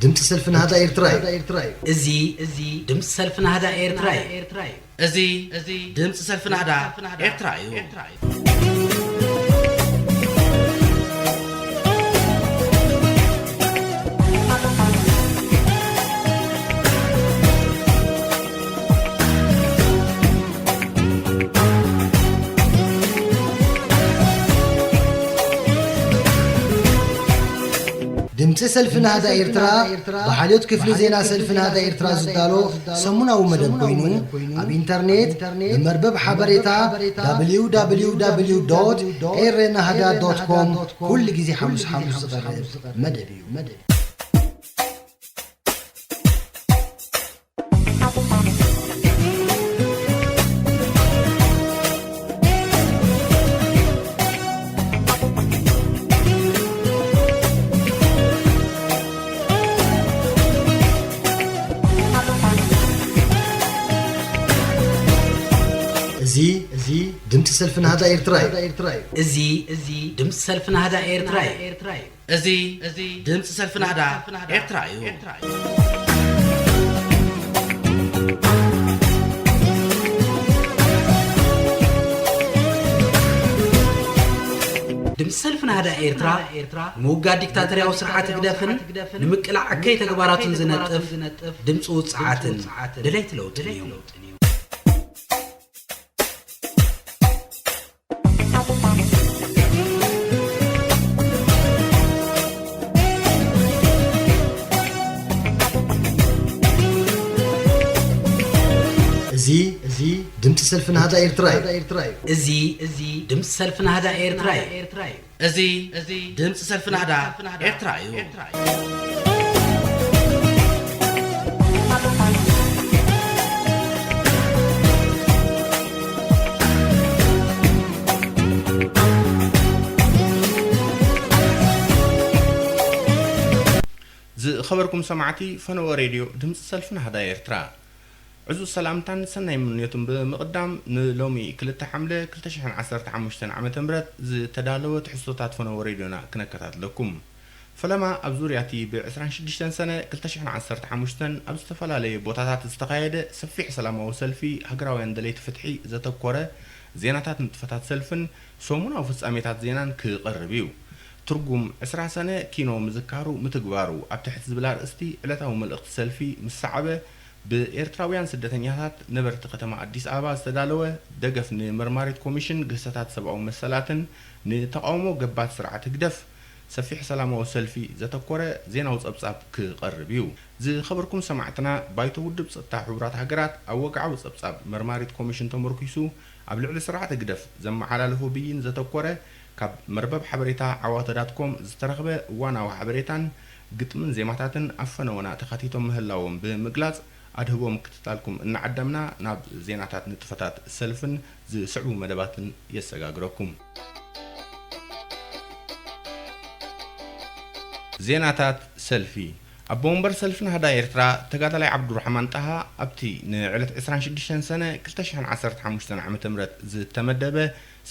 ድምፂ ሰልፊ ናህዳ ኤርትራ እዩ። እዚ ድምፂ ሰልፊ ናህዳ ኤርትራ እዩ። እዚ ድምፂ ሰልፊ ናህዳ ኤርትራ እዩ። ድምፂ ሰልፊ ናህዳ ኤርትራ ብሓልዮት ክፍሊ ዜና ሰልፊ ናህዳ ኤርትራ ዝዳሎ ሰሙናዊ መደብ ኮይኑ፣ ኣብ ኢንተርኔት ብመርበብ ሓበሬታ www ኤረ ናህዳ ኮም ኩሉ ግዜ ሓሙስ ሓሙስ ዝቐርብ መደብ እዩ። እዚ ድምፂ ሰልፊ ናህዳ ኤርትራ እዩ። እዚ ድምፂ ሰልፊ ናህዳ ኤርትራ እዩ። እዚ ድምፂ ሰልፊ ናህዳ ኤርትራ እዩ። ድምፂ ሰልፊ ናህዳ ኤርትራ ንምውጋድ ዲክታተርያዊ ስርዓት ህግደፍን ንምቅላዕ እከይ ተግባራቱን ዝነጥፍ ድምፂ ውፅዓትን ደለይቲ ለውጥን እዩ። እዚ ድምፂ ሰልፊ ናህዳ ኤርትራ እዩ። እዚ ድምፂ ሰልፊ ናህዳ ኤርትራ እዩ። እዚ ድምፂ ሰልፊ ናህዳ ኤርትራ እዩ። ዝኸበርኩም ሰማዕቲ ፈነወ ሬድዮ ድምፂ ሰልፊ ናህዳ ኤርትራ፣ ዕዙዝ ሰላምታን ሰናይ ምንዮትን ብምቕዳም፣ ንሎሚ ክልተ ሓምለ ክልተ ሽሕን ዓሰርተ ሓሙሽተን ዓመተ ምህረት ዝተዳለወ ትሕዝቶታት ፈነወ ሬድዮና ክነከታትለኩም። ፈለማ ኣብ ዙርያ እቲ ብ ዕስራን ሽዱሽተን ሰነ ክልተ ሽሕን ዓሰርተ ሓሙሽተን ኣብ ዝተፈላለየ ቦታታት ዝተኻየደ ሰፊሕ ሰላማዊ ሰልፊ ሃገራውያን ደለይቲ ፍትሒ ዘተኮረ ዜናታት፣ ንጥፈታት ሰልፍን ሰሙናዊ ፍጻሜታት ዜናን ክቐርብ እዩ። ትርጉም ዕስራ ሰነ ኪኖ ምዝካሩ ምትግባሩ ኣብ ትሕቲ ዝብል ኣርእስቲ ዕለታዊ መልእኽቲ ሰልፊ ምስ ሰዓበ፣ ብኤርትራውያን ስደተኛታት ነበርቲ ከተማ ኣዲስ ኣበባ ዝተዳለወ ደገፍ ንመርማሪት ኮሚሽን ግህሰታት ሰብኣዊ መሰላትን ንተቓውሞ ገባት ስርዓት ህግደፍ ሰፊሕ ሰላማዊ ሰልፊ ዘተኮረ ዜናዊ ጸብጻብ ክቐርብ እዩ። ዝኸበርኩም ሰማዕትና፣ ባይቶ ውድብ ጸጥታ ሕቡራት ሃገራት ኣብ ወግዓዊ ጸብጻብ መርማሪት ኮሚሽን ተመርኲሱ ኣብ ልዕሊ ስርዓት ህግደፍ ዘመሓላለፎ ብይን ዘተኮረ፣ ካብ መርበብ ሓበሬታ ዓዋተ ዳት ኮም ዝተረኽበ እዋናዊ ሓበሬታን ግጥምን ዜማታትን ኣብ ፈነወና ተኻቲቶም ምህላዎም ብምግላጽ፣ ኣድህቦ ምክትታልኩም እናዓደምና ናብ ዜናታት ንጥፈታት ሰልፍን ዝስዕቡ መደባትን የሰጋግረኩም። ዜናታት ሰልፊ። ኣቦ ወንበር ሰልፊ ናህዳ ኤርትራ ተጋዳላይ ዓብዱራሕማን ጣሃ ኣብቲ ንዕለት ዕስራን ሽዱሽተን ሰነ ክልተ ሽሕን ዓሰርተ ሓሙሽተን ዓመተ ምህረት ዝተመደበ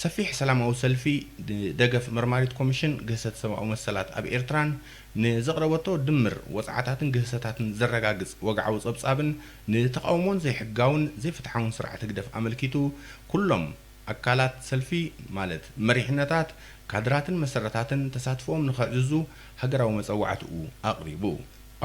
ሰፊሕ ሰላማዊ ሰልፊ ንደገፍ መርማሪት ኮሚሽን ግህሰት ሰብኣዊ መሰላት ኣብ ኤርትራን ንዘቕረበቶ ድምር ወጽዓታትን ግህሰታትን ዘረጋግጽ ወግዓዊ ጸብጻብን ንተቓውሞን ዘይሕጋውን ዘይፍትሓውን ስርዓት ህግደፍ ኣመልኪቱ፣ ኩሎም ኣካላት ሰልፊ፣ ማለት መሪሕነታት፣ ካድራትን መሰረታትን ተሳትፎኦም ንኸዕዝዙ ሃገራዊ መጸዋዕትኡ ኣቕሪቡ።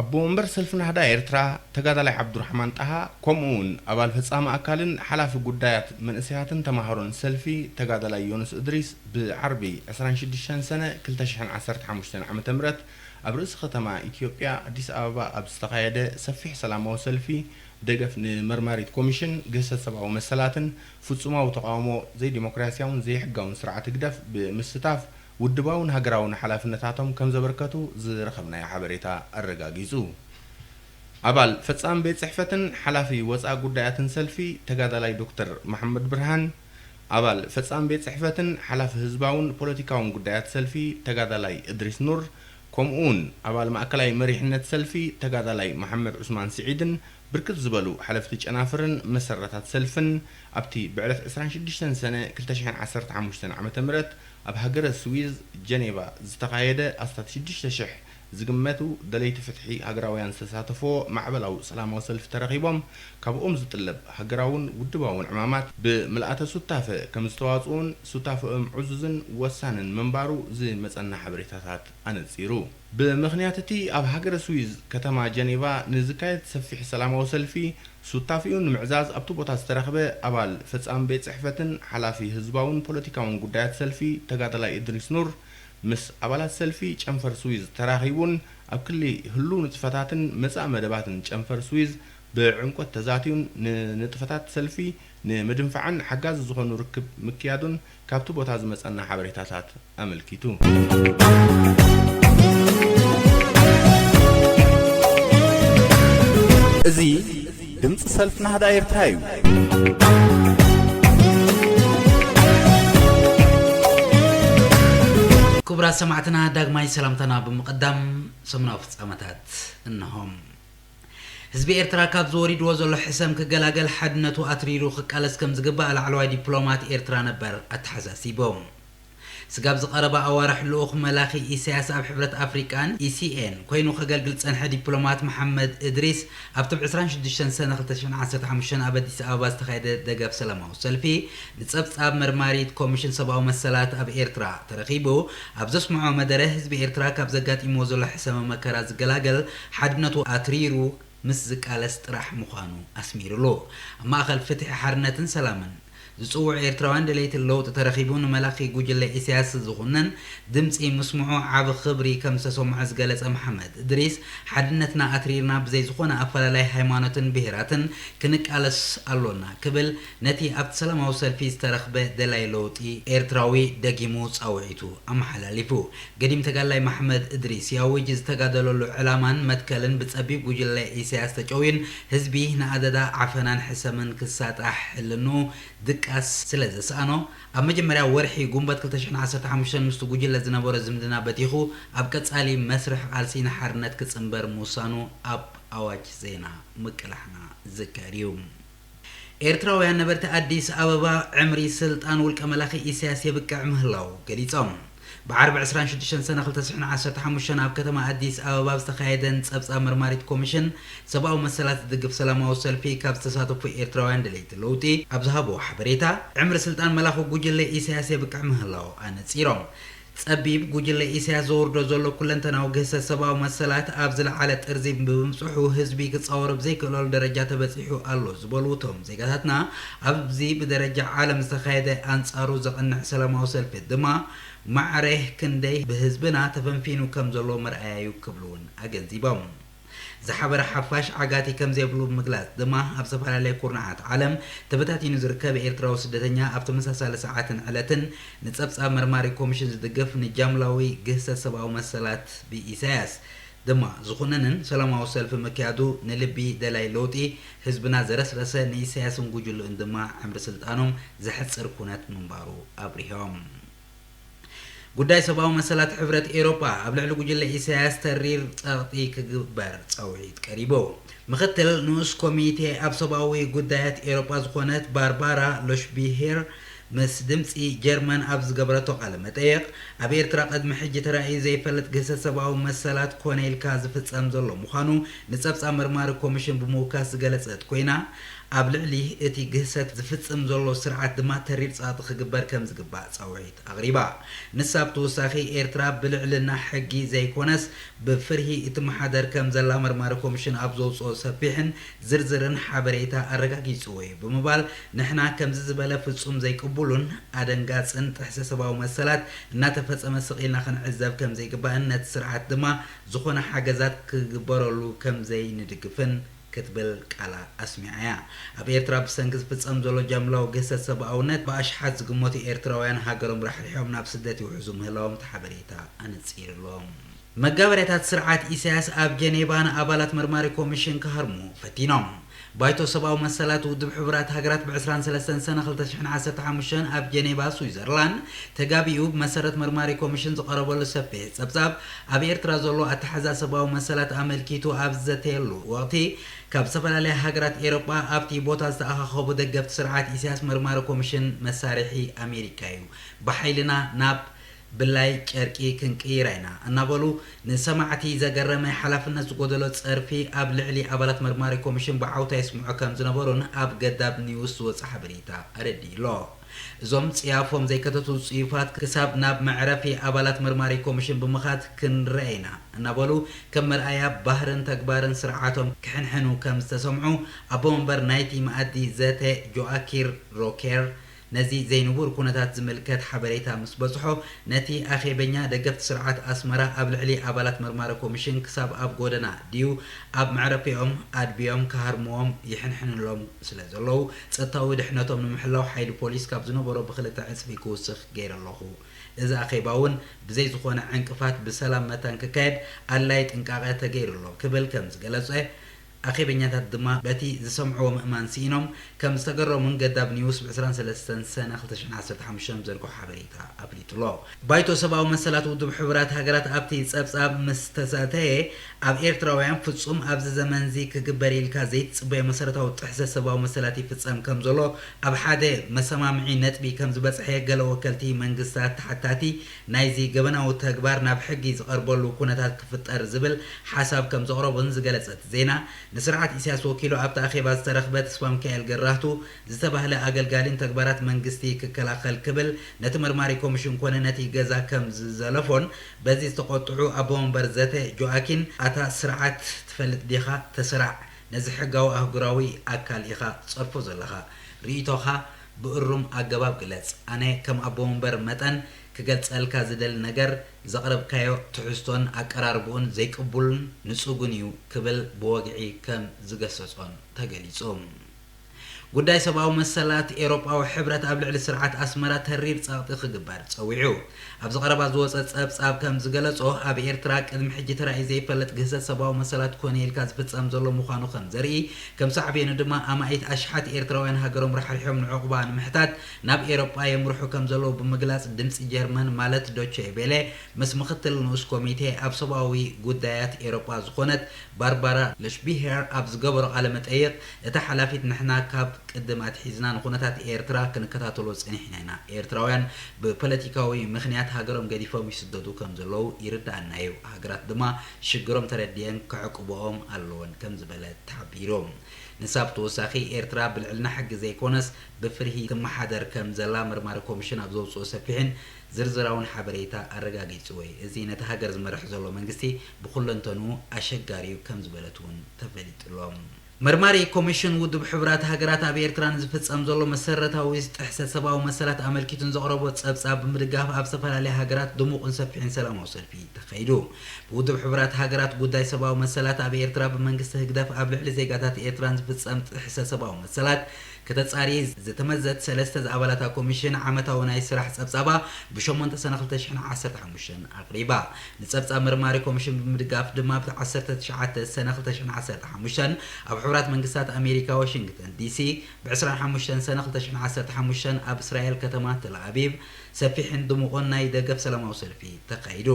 ኣቦ ወንበር ሰልፊ ናህዳ ኤርትራ ተጋዳላይ ዓብዱራሕማን ጣሃ፣ ከምኡ እውን ኣባል ፈጻሚ ኣካልን ሓላፊ ጉዳያት መንእሰያትን ተማሃሮን ሰልፊ ተጋዳላይ ዮኑስ እድሪስ፣ ብዓርቢ ዕስራን ሽዱሽተን ሰነ ክልተ ሽሕን ዓሰርተ ሓሙሽተን ዓመተ ምህረት ኣብ ርእሲ ከተማ ኢትዮጵያ ኣዲስ ኣበባ ኣብ ዝተኻየደ ሰፊሕ ሰላማዊ ሰልፊ ደገፍ ንመርማሪት ኮሚሽን ግህሰት ሰብኣዊ መሰላትን ፍጹማዊ ተቓውሞ ዘይዲሞክራሲያውን ዘይሕጋውን ስርዓት ህግደፍ ብምስታፍ ውድባውን ሃገራውን ሓላፍነታቶም ከም ዘበርከቱ ዝረኸብናዮ ሓበሬታ ኣረጋጊጹ። ኣባል ፈጻሚ ቤት ጽሕፈትን ሓላፊ ወጻኢ ጉዳያትን ሰልፊ ተጋዳላይ ዶክተር መሓመድ ብርሃን፣ ኣባል ፈጻሚ ቤት ጽሕፈትን ሓላፊ ህዝባውን ፖለቲካውን ጉዳያት ሰልፊ ተጋዳላይ እድሪስ ኑር፣ ከምኡውን ኣባል ማእከላይ መሪሕነት ሰልፊ ተጋዳላይ መሓመድ ዑስማን ስዒድን ብርክት ዝበሉ ሓለፍቲ ጨናፍርን መሰረታት ሰልፍን ኣብቲ ብዕለት ዕስራን ሽዱሽተን ሰነ ክልተ ሽሕን ዓሰርተ ሓሙሽተን ዓመተ ምህረት ኣብ ሃገረ ስዊዝ ጀኔቫ ዝተኻየደ ኣስታት ሽዱሽተ ሽሕ ዝግመቱ ደለይቲ ፍትሒ ሃገራውያን ዝተሳተፍዎ ማዕበላዊ ሰላማዊ ሰልፊ ተረኺቦም፣ ካብኦም ዝጥለብ ሃገራውን ውድባውን ዕማማት ብምልኣተ ሱታፈ ከም ዝተዋጽኡን ሱታፈኦም ዕዙዝን ወሳንን ምንባሩ ዝመጸና ሓበሬታታት ኣነጺሩ። ብምኽንያት እቲ ኣብ ሃገረ ስዊዝ ከተማ ጀኔቫ ንዝካየድ ሰፊሕ ሰላማዊ ሰልፊ ሱታፊኡ ንምዕዛዝ ኣብቲ ቦታ ዝተረኽበ ኣባል ፈጻሚ ቤት ጽሕፈትን ሓላፊ ህዝባውን ፖለቲካውን ጉዳያት ሰልፊ ተጋዳላይ እድሪስ ኑር ምስ ኣባላት ሰልፊ ጨንፈር ስዊዝ ተራኺቡን ኣብ ክሊ ህሉው ንጥፈታትን መጻኢ መደባትን ጨንፈር ስዊዝ ብዕምቆት ተዛትዩን ንንጥፈታት ሰልፊ ንምድንፋዕን ሓጋዚ ዝኾኑ ርክብ ምክያዱን ካብቲ ቦታ ዝመጸና ሓበሬታታት ኣመልኪቱ። እዚ ድምፂ ሰልፊ ናህዳ ኤርትራ እዩ። ክቡራት ሰማዕትና፣ ዳግማይ ሰላምታና ብምቕዳም፣ ሰሙናዊ ፍጻመታት እንሆም። ህዝቢ ኤርትራ ካብዚ ወሪድዎ ዘሎ ሕሰም ክገላገል ሓድነቱ ኣትሪሩ ክቃለስ ከም ዝግባእ ላዕለዋይ ዲፕሎማት ኤርትራ ነበር ኣተሓሳሲቦም። ስጋብ ዝቐረባ ኣዋርሕ ልኡኽ መላኺ ኢሳያስ ኣብ ሕብረት ኣፍሪቃን ኢሲኤን ኮይኑ ከገልግል ዝጸንሐ ዲፕሎማት መሓመድ እድሪስ ኣብቲ ብ ዕስራን ሽዱሽተን ሰነ ክልተ ሽሕን ዓሰርተ ሓሙሽተን ኣብ ኣዲስ ኣበባ ዝተኻየደ ደገፍ ሰላማዊ ሰልፊ ንጸብጻብ መርማሪት ኮሚሽን ሰብኣዊ መሰላት ኣብ ኤርትራ ተረኺቡ ኣብ ዘስምዖ መደረ፣ ህዝቢ ኤርትራ ካብ ዘጋጢምዎ ዘሎ ሕሰመ መከራ ዝገላገል ሓድነቱ ኣትሪሩ ምስ ዝቃለስ ጥራሕ ምዃኑ ኣስሚሩሉ። ኣብ ማእኸል ፍትሒ፣ ሓርነትን ሰላምን ዝጽውዑ ኤርትራውያን ደለይቲ ለውጢ ተረኺቡ ንመላኺ ጉጅለ ኢሳያስ ዝኹነን ድምጺ ምስምዑ ዓቢ ክብሪ ከም ዝተሰምዖ ዝገለጸ መሓመድ እድሪስ፣ ሓድነትና ኣትሪርና ብዘይ ዝኾነ ኣፈላላይ ሃይማኖትን ብሄራትን ክንቃለስ ኣሎና ክብል ነቲ ኣብቲ ሰላማዊ ሰልፊ ዝተረኽበ ደላይ ለውጢ ኤርትራዊ ደጊሙ ጻውዒቱ ኣመሓላሊፉ። ገዲም ተጋዳላይ መሓመድ እድሪስ ያውጅ ዝተጋደለሉ ዕላማን መትከልን ብጸቢብ ጉጅለ ኢሳያስ ተጨውዩን ህዝቢ ንኣደዳ ዓፈናን ሕሰምን ክሳጣሕ ሕልንኡ ድቃስ ስለ ዘሰኣኖ፣ ኣብ መጀመርያ ወርሒ ጉንበት ክልተ ሽሕን ዓሰርተ ሓሙሽተን ምስቲ ጉጅለ ዝነበሮ ዝምድና በቲኹ ኣብ ቀጻሊ መስርሕ ቃልሲ ንሓርነት ክጽንበር ምውሳኑ ኣብ ኣዋጅ ዜና ምቅላሕና ዝዝከር እዩ። ኤርትራውያን ነበርቲ ኣዲስ ኣበባ ዕምሪ ስልጣን ውልቀ መላኺ ኢሳያስ የብቅዕ ምህላው ገሊጾም። ብዓርቢ ዕስራን ሽዱሽተን ሰነ ክልተ ሽሕን ዓሰርተ ሓሙሽተን ኣብ ከተማ ኣዲስ ኣበባ ኣብ ዝተኻየደን ጸብጻብ መርማሪት ኮሚሽን ሰብኣዊ መሰላት ዝድግፍ ሰላማዊ ሰልፊ ካብ ዝተሳተፉ ኤርትራውያን ደለይቲ ለውጢ ኣብ ዝሃብዎ ሓበሬታ፣ ዕምሪ ስልጣን መላኺ ጉጅለ ኢሳያስ የብቅዕ ምህላው ኣነጺሮም። ጸቢብ ጉጅለ ኢሳያስ ዘውርዶ ዘሎ ኩለንተናዊ ግህሰት ሰብኣዊ መሰላት ኣብ ዝለዓለ ጥርዚ ብምብጽሑ፣ ህዝቢ ክጻወሮ ብዘይክእለሉ ደረጃ ተበጺሑ ኣሎ ዝበሉ እቶም ዜጋታትና፣ ኣብዚ ብደረጃ ዓለም ዝተኻየደ ኣንጻሩ ዘቕንዕ ሰላማዊ ሰልፊ ድማ፣ ማዕረ ክንደይ ብህዝብና ተፈንፊኑ ከም ዘሎ መርኣያ እዩ ክብሉ እውን ኣገንዚቦም። ዝሓበረ ሓፋሽ ዓጋቲ ከም ዘይብሉ ብምግላጽ ድማ፣ ኣብ ዝተፈላለየ ኩርናዓት ዓለም ተበታቲኑ ዝርከብ ኤርትራዊ ስደተኛ ኣብ ተመሳሳሊ ሰዓትን ዕለትን ንጸብጻብ መርማሪ ኮሚሽን ዝድግፍ ንጃምላዊ ግህሰት ሰብኣዊ መሰላት ብኢሳያስ ድማ ዝኹነንን ሰላማዊ ሰልፊ ምክያዱ ንልቢ ደላይ ለውጢ ህዝብና ዘረስረሰ፣ ንኢሳያስን ጉጅልኡን ድማ ዕምሪ ስልጣኖም ዘሕጽር ኩነት ምንባሩ ኣብሪሆም። ጉዳይ ሰብኣዊ መሰላት ሕብረት ኤውሮጳ ኣብ ልዕሊ ጉጅለ ኢሳያስ ተሪር ጸቕጢ ክግበር ጻውዒት ቀሪቡ። ምኽትል ንኡስ ኮሚቴ ኣብ ሰብኣዊ ጉዳያት ኤውሮጳ ዝኾነት ባርባራ ሎሽቢሄር ምስ ድምጺ ጀርመን ኣብ ዝገበረቶ ቃለ መጠይቕ፣ ኣብ ኤርትራ ቅድሚ ሕጂ ተራእዩ ዘይፈልጥ ግህሰት ሰብኣዊ መሰላት ኮነ ኢልካ ዝፍጸም ዘሎ ምዃኑ ንጸብጻብ መርማሪ ኮሚሽን ብምውካስ ዝገለጸት ኮይና፣ ኣብ ልዕሊ እቲ ግህሰት ዝፍጽም ዘሎ ስርዓት ድማ ተሪር ጸቕጢ ክግበር ከም ዝግባእ ጻውዒት ኣቕሪባ። ንሳ ብተወሳኺ፣ ኤርትራ ብልዕልና ሕጊ ዘይኮነስ ብፍርሂ እትመሓደር ከም ዘላ መርማሪ ኮሚሽን ኣብ ዘውጽኦ ሰፊሕን ዝርዝርን ሓበሬታ ኣረጋጊጽዎ እዩ ብምባል፣ ንሕና ከምዚ ዝበለ ፍጹም ዘይቅቡሉን ኣደንጋጽን ጥሕሰ ሰብኣዊ መሰላት እናተፈጸመ ስቕ ኢልና ክንዕዘብ ከም ዘይግባእን ነቲ ስርዓት ድማ ዝኾነ ሓገዛት ክግበረሉ ከም ዘይንድግፍን ክትብል ቃላ ኣስሚዓ እያ። ኣብ ኤርትራ ብሰንኪ ዝፍጸም ዘሎ ጃምላዊ ግህሰት ሰብኣውነት ብኣሽሓት ዝግመቱ ኤርትራውያን ሃገሮም ራሕሪሖም ናብ ስደት ይውሕዙ ምህላዎም እቲ ሓበሬታ ኣነጺርሎም። መጋበርያታት ስርዓት ኢሳያስ ኣብ ጀኔቫ ንኣባላት መርማሪ ኮሚሽን ክሃርሙ ፈቲኖም። ባይቶ ሰብኣዊ መሰላት ውድብ ሕቡራት ሃገራት ብ ዕስራን ሰለስተን ሰነ ክልተ ሽሕን ዓሰርተ ሓሙሽተን ኣብ ጀኔቫ ስዊዘርላንድ ተጋቢኡ ብመሰረት መርማሪ ኮሚሽን ዝቐረበሉ ሰፊሕ ጸብጻብ ኣብ ኤርትራ ዘሎ ኣተሓዛ ሰብኣዊ መሰላት ኣመልኪቱ ኣብ ዝዘተየሉ ወቕቲ፣ ካብ ዝተፈላለያ ሃገራት ኤውሮጳ ኣብቲ ቦታ ዝተኣኻኸቡ ደገፍቲ ስርዓት ኢሳያስ መርማሪ ኮሚሽን መሳርሒ ኣሜሪካ እዩ፣ ብሓይልና ናብ ብላይ ጨርቂ ክንቅይራ ኢና እናበሉ ንሰማዕቲ ዘገረመ ሓላፍነት ዝጎደሎ ጸርፊ ኣብ ልዕሊ ኣባላት መርማሪ ኮሚሽን ብዓውታ የስምዑ ከም ዝነበሩን ኣብ ገዳብ ኒውስ ዝወጸ ሓበሬታ ኣረዲእሎ። እዞም ጽያፎም ዘይከተቱ ጽዩፋት ክሳብ ናብ መዕረፊ ኣባላት መርማሪ ኮሚሽን ብምኻድ ክንረአ ኢና እናበሉ ከም መርኣያ ባህርን ተግባርን ስርዓቶም ክሕንሕኑ ከም ዝተሰምዑ ኣቦ መንበር ናይቲ መኣዲ ዘተ ጆኣኪር ሮኬር ነዚ ዘይንቡር ኩነታት ዝምልከት ሓበሬታ ምስ በጽሖ፣ ነቲ ኣኼበኛ ደገፍቲ ስርዓት ኣስመራ ኣብ ልዕሊ ኣባላት መርማሪ ኮሚሽን ክሳብ ኣብ ጎደና ድዩ ኣብ መዕረፊኦም ኣድብዮም ክሃርምዎም ይሕንሕንሎም ስለ ዘለዉ፣ ጸጥታዊ ድሕነቶም ንምሕላው ሓይሊ ፖሊስ ካብ ዝነበሮ ብክልተ ዕጽፊ ክውስኽ ገይረ ኣለኹ። እዚ ኣኼባ እውን ብዘይ ዝኾነ ዕንቅፋት ብሰላም መታን ክካየድ ኣድላይ ጥንቃቐ ተገይሩሎ ክብል ከም ዝገለጸ ኣኼበኛታት ድማ በቲ ዝሰምዕዎ ምእማን ስኢኖም ከም ዝተገረሙን ገዳብ ኒውስ ብ ዕስራን ሰለስተን ሰነ ክልተ ሽሕን ዓሰርተ ሓሙሽተን ዘርግሖ ሓበሬታ ኣፍሊጡሎ። ባይቶ ሰብኣዊ መሰላት ውድብ ሕቡራት ሃገራት ኣብቲ ጸብጻብ ምስ ተሰተየ ኣብ ኤርትራውያን ፍጹም ኣብዚ ዘመንዚ ክግበር ኢልካ ዘይትጽበዮ መሰረታዊ ጥሕሰት ሰብኣዊ መሰላት ይፍጸም ከም ዘሎ ኣብ ሓደ መሰማምዒ ነጥቢ ከም ዝበጽሐ ገለ ወከልቲ መንግስታት ተሓታቲ ናይዚ ገበናዊ ተግባር ናብ ሕጊ ዝቐርበሉ ኩነታት ክፍጠር ዝብል ሓሳብ ከም ዘቕረቡን ዝገለጸት ዜና፣ ንስርዓት ኢሳያስ ወኪሉ ኣብቲ ኣኼባ ዝተረኽበ ተስፋሚካኤል ገራህቱ ዝተባህለ ኣገልጋሊ ንተግባራት መንግስቲ ክከላኸል ክብል ነቲ መርማሪ ኮሚሽን ኮነ ነቲ ገዛ ከም ዝዘለፎን በዚ ዝተቖጥዑ ኣቦ መንበር ዘተ ጆኣኪን ኣታ ስርዓት ትፈልጥ ዲኻ? ተስራዕ፣ ነዚ ሕጋዊ ኣህጉራዊ ኣካል ኢኻ ትጸርፎ ዘለኻ። ርእይቶኻ ብእሩም ኣገባብ ግለጽ። ኣነ ከም ኣቦ መንበር መጠን ክገልጸልካ ዝደሊ ነገር ዘቕረብካዮ ትሕዝቶን ኣቀራርብኡን ዘይቅቡልን ንጹግን እዩ ክብል ብወግዒ ከም ዝገሰጾን ተገሊጹ። ጉዳይ ሰብኣዊ መሰላት ኤውሮጳዊ ሕብረት ኣብ ልዕሊ ስርዓት ኣስመራ ተሪር ጸቕጢ ክግበር ጸዊዑ። ኣብዚ ቀረባ ዝወጸ ጸብጻብ ከም ዝገለጾ ኣብ ኤርትራ ቅድሚ ሕጂ ተራእዩ ዘይፈልጥ ግህሰት ሰብኣዊ መሰላት ኮነ ኢልካ ዝፍጸም ዘሎ ምዃኑ ከም ዘርኢ ከም ሳዕቤኑ ድማ ኣማኢት ኣሽሓት ኤርትራውያን ሃገሮም ራሕሪሖም ንዕቑባ ንምሕታት ናብ ኤውሮጳ የምርሑ ከም ዘለዉ ብምግላጽ ድምጺ ጀርመን ማለት ዶቼ ቬለ ምስ ምኽትል ንኡስ ኮሚቴ ኣብ ሰብኣዊ ጉዳያት ኤውሮጳ ዝኾነት ባርባራ ለሽቢሄር ኣብ ዝገበሮ ቃለ መጠይቕ እታ ሓላፊት ንሕና ካብ ቅድም ኣትሒዝና ንኩነታት ኤርትራ ክንከታተሎ ጸኒሕና ኢና። ኤርትራውያን ብፖለቲካዊ ምኽንያት ሃገሮም ገዲፎም ይስደዱ ከም ዘለዉ ይርድኣና እዩ። ሃገራት ድማ ሽግሮም ተረዲኤን ከዕቁብኦም ኣለወን ከም ዝበለት ተሓቢሩ። ንሳ ብተወሳኺ ኤርትራ ብልዕልና ሕጊ ዘይኮነስ ብፍርሂ ትመሓደር ከም ዘላ መርማሪ ኮሚሽን ኣብ ዘውፅኦ ሰፊሕን ዝርዝራውን ሓበሬታ ኣረጋጊጹ ወይ እዚ ነቲ ሃገር ዝመርሕ ዘሎ መንግስቲ ብኩለንተንኡ ኣሸጋሪ እዩ ከም ዝበለት እውን ተፈሊጡሎም። መርማሪ ኮሚሽን ውድብ ሕቡራት ሃገራት ኣብ ኤርትራ ንዝፍጸም ዘሎ መሰረታዊ ጥሕሰት ሰብኣዊ መሰላት ኣመልኪቱ ንዘቕረቦ ጸብጻብ ብምድጋፍ ኣብ ዝተፈላለያ ሃገራት ድሙቕን ሰፊሕን ሰላማዊ ሰልፊ ተኻይዱ። ብውድብ ሕቡራት ሃገራት ጉዳይ ሰብኣዊ መሰላት ኣብ ኤርትራ ብመንግስቲ ህግደፍ ኣብ ልዕሊ ዜጋታት ኤርትራ ንዝፍጸም ጥሕሰት ሰብኣዊ መሰላት ከተጻሪ ዝተመዘት ሰለስተ ዝኣባላታ ኮሚሽን ዓመታዊ ናይ ስራሕ ጸብጻባ ብ ሸሞንተ ሰነ ክልተ ሽሕን ዓሰርተ ሓሙሽተን ኣቕሪባ። ንጸብጻብ መርማሪ ኮሚሽን ብምድጋፍ ድማ ብ ዓሰርተ ትሽዓተ ሰነ ክልተ ሽሕን ዓሰርተ ሓሙሽተን ኣብ ሕቡራት መንግስታት ኣሜሪካ ዋሽንግተን ዲሲ፣ ብ ዕስራን ሓሙሽተን ሰነ ክልተ ሽሕን ዓሰርተ ሓሙሽተን ኣብ እስራኤል ከተማ ተል ኣቢብ ሰፊሕን ድሙቕን ናይ ደገፍ ሰላማዊ ሰልፊ ተኻይዱ።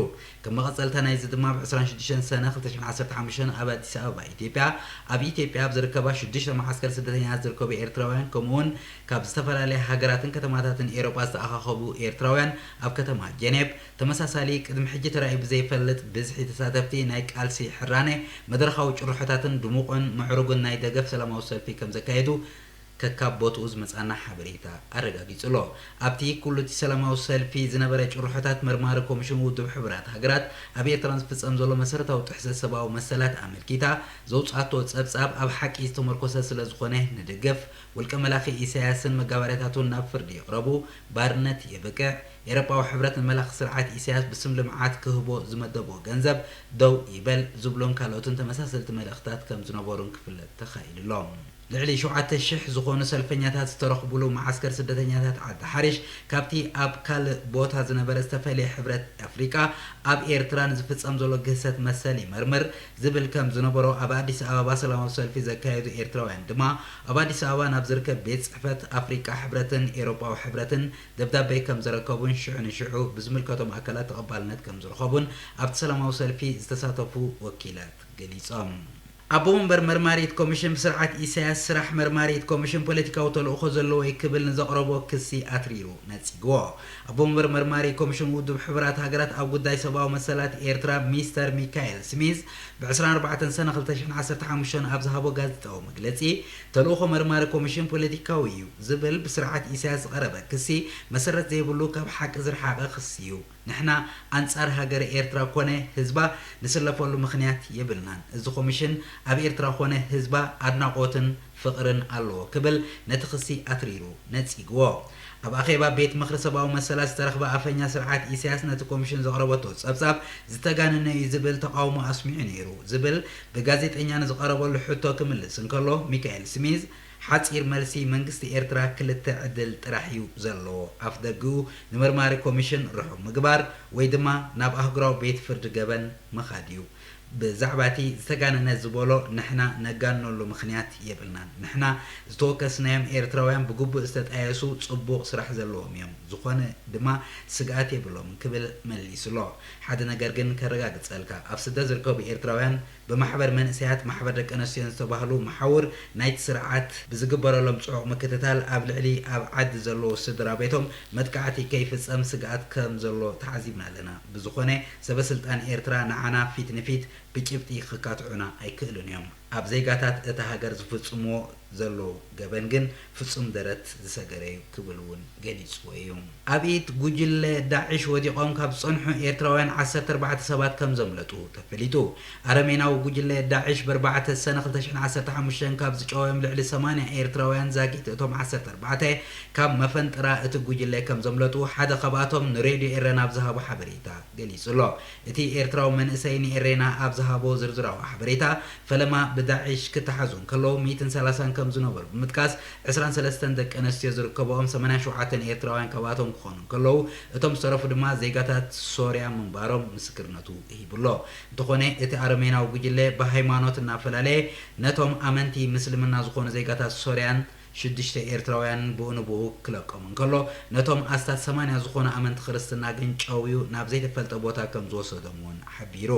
ከም መቐጸልታ ናይዚ ድማ ብ ዕስራን ሽዱሽተን ሰነ ክልተ ሽሕን ዓሰርተ ሓሙሽተን ኣብ ኣዲስ ኣበባ ኢትዮጵያ፣ ኣብ ኢትዮጵያ ኣብ ዝርከባ ሽዱሽተ መዓስከር ስደተኛታት ዝርከቡ ኤርትራውያን ከምኡውን ካብ ዝተፈላለያ ሃገራትን ከተማታትን ኤውሮጳ ዝተኣኻኸቡ ኤርትራውያን ኣብ ከተማ ጀኔቭ ተመሳሳሊ ቅድሚ ሕጂ ተራእዩ ብዘይፈልጥ ብዝሒ ተሳተፍቲ ናይ ቃልሲ ሕራነ መድረኻዊ ጭርሖታትን ድሙቕን ምዕሩግን ናይ ደገፍ ሰላማዊ ሰልፊ ከም ዘካየዱ ከካብ ቦትኡ ዝመጻና ሓበሬታ ኣረጋጊጹ ኣሎ። ኣብቲ ኩሉ እቲ ሰላማዊ ሰልፊ ዝነበረ ጭርሖታት መርማሪ ኮሚሽን ውድብ ሕቡራት ሃገራት ኣብ ኤርትራ ዝፍጸም ዘሎ መሰረታዊ ጥሕሰት ሰብኣዊ መሰላት ኣመልኪታ ዘውጻቶ ጸብጻብ ኣብ ሓቂ ዝተመርኮሰ ስለ ዝኾነ ንድግፍ። ውልቀ መላኺ ኢሳያስን መጋበርያታቱን ናብ ፍርዲ ይቕረቡ፣ ባርነት የብቅዕ፣ ኤውሮጳዊ ሕብረት ንመላኺ ስርዓት ኢሳያስ ብስም ልምዓት ክህቦ ዝመደቦ ገንዘብ ደው ይበል ዝብሉን ካልኦትን ተመሳሰልቲ መልእኽታት ከም ዝነበሩን ክፍለጥ ተኻኢሉ ኣሎ። ልዕሊ ሸውዓተ ሽሕ ዝኾኑ ሰልፈኛታት ዝተረኽቡሉ መዓስከር ስደተኛታት ዓዲ ሓሪሽ ካብቲ ኣብ ካልእ ቦታ ዝነበረ ዝተፈለየ ሕብረት ኣፍሪቃ ኣብ ኤርትራ ንዝፍጸም ዘሎ ግህሰት መሰል ይመርምር ዝብል ከም ዝነበሮ ኣብ ኣዲስ ኣበባ ሰላማዊ ሰልፊ ዘካየዱ ኤርትራውያን ድማ ኣብ ኣዲስ ኣበባ ናብ ዝርከብ ቤት ጽሕፈት ኣፍሪቃ ሕብረትን ኤውሮጳዊ ሕብረትን ደብዳቤ ከም ዘረከቡን ሽዑ ንሽዑ ብዝምልከቶም ኣካላት ተቐባልነት ከም ዝረኸቡን ኣብቲ ሰላማዊ ሰልፊ ዝተሳተፉ ወኪላት ገሊጾም። ኣቦ መንበር መርማሪት ኮሚሽን ብስርዓት ኢሳያስ ስራሕ መርማሪት ኮሚሽን ፖለቲካዊ ተልእኾ ዘለዎ እዩ ክብል ንዘቕረቦ ክሲ ኣትሪሩ ነጺግዎ። ኣቦ መንበር መርማሪ ኮሚሽን ውድብ ሕቡራት ሃገራት ኣብ ጉዳይ ሰብኣዊ መሰላት ኤርትራ ሚስተር ሚካኤል ስሚዝ ብ ዕስራን ኣርባዕተን ሰነ ክልተ ሽሕን ዓሰርተ ሓሙሽተን ኣብ ዝሃቦ ጋዜጣዊ መግለጺ፣ ተልእኾ መርማሪ ኮሚሽን ፖለቲካዊ እዩ ዝብል ብስርዓት ኢሳያስ ዝቐረበ ክሲ መሰረት ዘይብሉ ካብ ሓቂ ዝረሓቐ ክሲ እዩ። ንሕና ኣንጻር ሃገረ ኤርትራ ኮነ ህዝባ ንስለፈሉ ምኽንያት የብልናን። እዚ ኮሚሽን ኣብ ኤርትራ ኮነ ህዝባ ኣድናቖትን ፍቕርን ኣለዎ ክብል ነቲ ክሲ ኣትሪሩ ነጺግዎ። ኣብ ኣኼባ ቤት ምኽሪ ሰብኣዊ መሰላት ዝተረኽበ ኣፈኛ ስርዓት ኢሳያስ ነቲ ኮሚሽን ዘቕረበቶ ጸብጻብ ዝተጋነነ እዩ ዝብል ተቓውሞ ኣስሚዑ ነይሩ ዝብል ብጋዜጠኛ ንዝቐረበሉ ሕቶ ክምልስ እንከሎ፣ ሚካኤል ስሚዝ ሓጺር መልሲ፣ መንግስቲ ኤርትራ ክልተ ዕድል ጥራሕ እዩ ዘለዎ። ኣፍደግኡ ንመርማሪ ኮሚሽን ርሑቕ ምግባር ወይ ድማ ናብ ኣህጉራዊ ቤት ፍርዲ ገበን ምኻድ እዩ። ብዛዕባ እቲ ዝተጋነነ ዝበሎ ንሕና ነጋንነሉ ምኽንያት የብልናን። ንሕና ዝተወከስናዮም ኤርትራውያን ብግቡእ ዝተጣየሱ ጽቡቕ ስራሕ ዘለዎም እዮም። ዝኾነ ድማ ስግኣት የብሎምን ክብል መሊሱሎ። ሓደ ነገር ግን ከረጋግጸልካ፣ ኣብ ስደት ዝርከቡ ኤርትራውያን ብማሕበር መንእሰያት፣ ማሕበር ደቂ ኣንስትዮን ዝተባህሉ መሓውር ናይቲ ስርዓት ብዝግበረሎም ጽዑቕ ምክትታል ኣብ ልዕሊ ኣብ ዓዲ ዘለዉ ስድራ ቤቶም መጥቃዕቲ ከይፍጸም ስግኣት ከም ዘሎ ተዓዚብና ኣለና። ብዝኾነ ሰበ ስልጣን ኤርትራ ንዓና ፊት ንፊት ብጭብጢ ክካትዑና ኣይክእሉን እዮም። ኣብ ዜጋታት እታ ሃገር ዝፍጽምዎ ዘለዉ ገበን ግን ፍጹም ደረት ዝሰገረ እዩ ክብል እውን ገሊጽዎ እዩ። ኣብ ኢድ ጉጅለ ዳዕሽ ወዲቖም ካብ ዝጸንሑ ኤርትራውያን ዓሰርተ ኣርባዕተ ሰባት ከም ዘምለጡ ተፈሊጡ። ኣረሜናዊ ጉጅለ ዳዕሽ ብ ኣርባዕተ ሰነ ክልተ ሽሕን ዓሰርተ ሓሙሽተን ካብ ዝጨወዮም ልዕሊ ሰማንያ ኤርትራውያን ዛጊት እቶም ዓሰርተ ኣርባዕተ ካብ መፈንጥራ እቲ ጉጅለ ከም ዘምለጡ ሓደ ካብኣቶም ንሬድዮ ኤረና ኣብ ዝሃቦ ሓበሬታ ገሊጹ ኣሎ። እቲ ኤርትራዊ መንእሰይ ንኤሬና ኣብ ዝሃቦ ዝርዝራዊ ሓበሬታ፣ ፈለማ ብዳዒሽ ክተሓዙ እንከለዉ ሚእትን ሰላሳን ከም ዝነበሩ ብምጥቃስ፣ ዕስራን ሰለስተን ደቂ ኣንስትዮ ዝርከብኦም ሰማንያን ሸውዓተን ኤርትራውያን ካብኣቶም ክኾኑ እንከለዉ፣ እቶም ዝተረፉ ድማ ዜጋታት ሶርያ ምንባሮም ምስክርነቱ ሂቡ ኣሎ። እንተኾነ፣ እቲ ኣረሜናዊ ጉጅለ ብሃይማኖት እናፈላለየ ነቶም ኣመንቲ ምስልምና ዝኾኑ ዜጋታት ሶርያን ሽዱሽተ ኤርትራውያን ብኡ ንብኡ ክለቆም እንከሎ፣ ነቶም ኣስታት ሰማንያ ዝኾኑ ኣመንቲ ክርስትና ግን ጨውዩ ናብ ዘይተፈልጠ ቦታ ከም ዝወሰዶም እውን ሓቢሩ።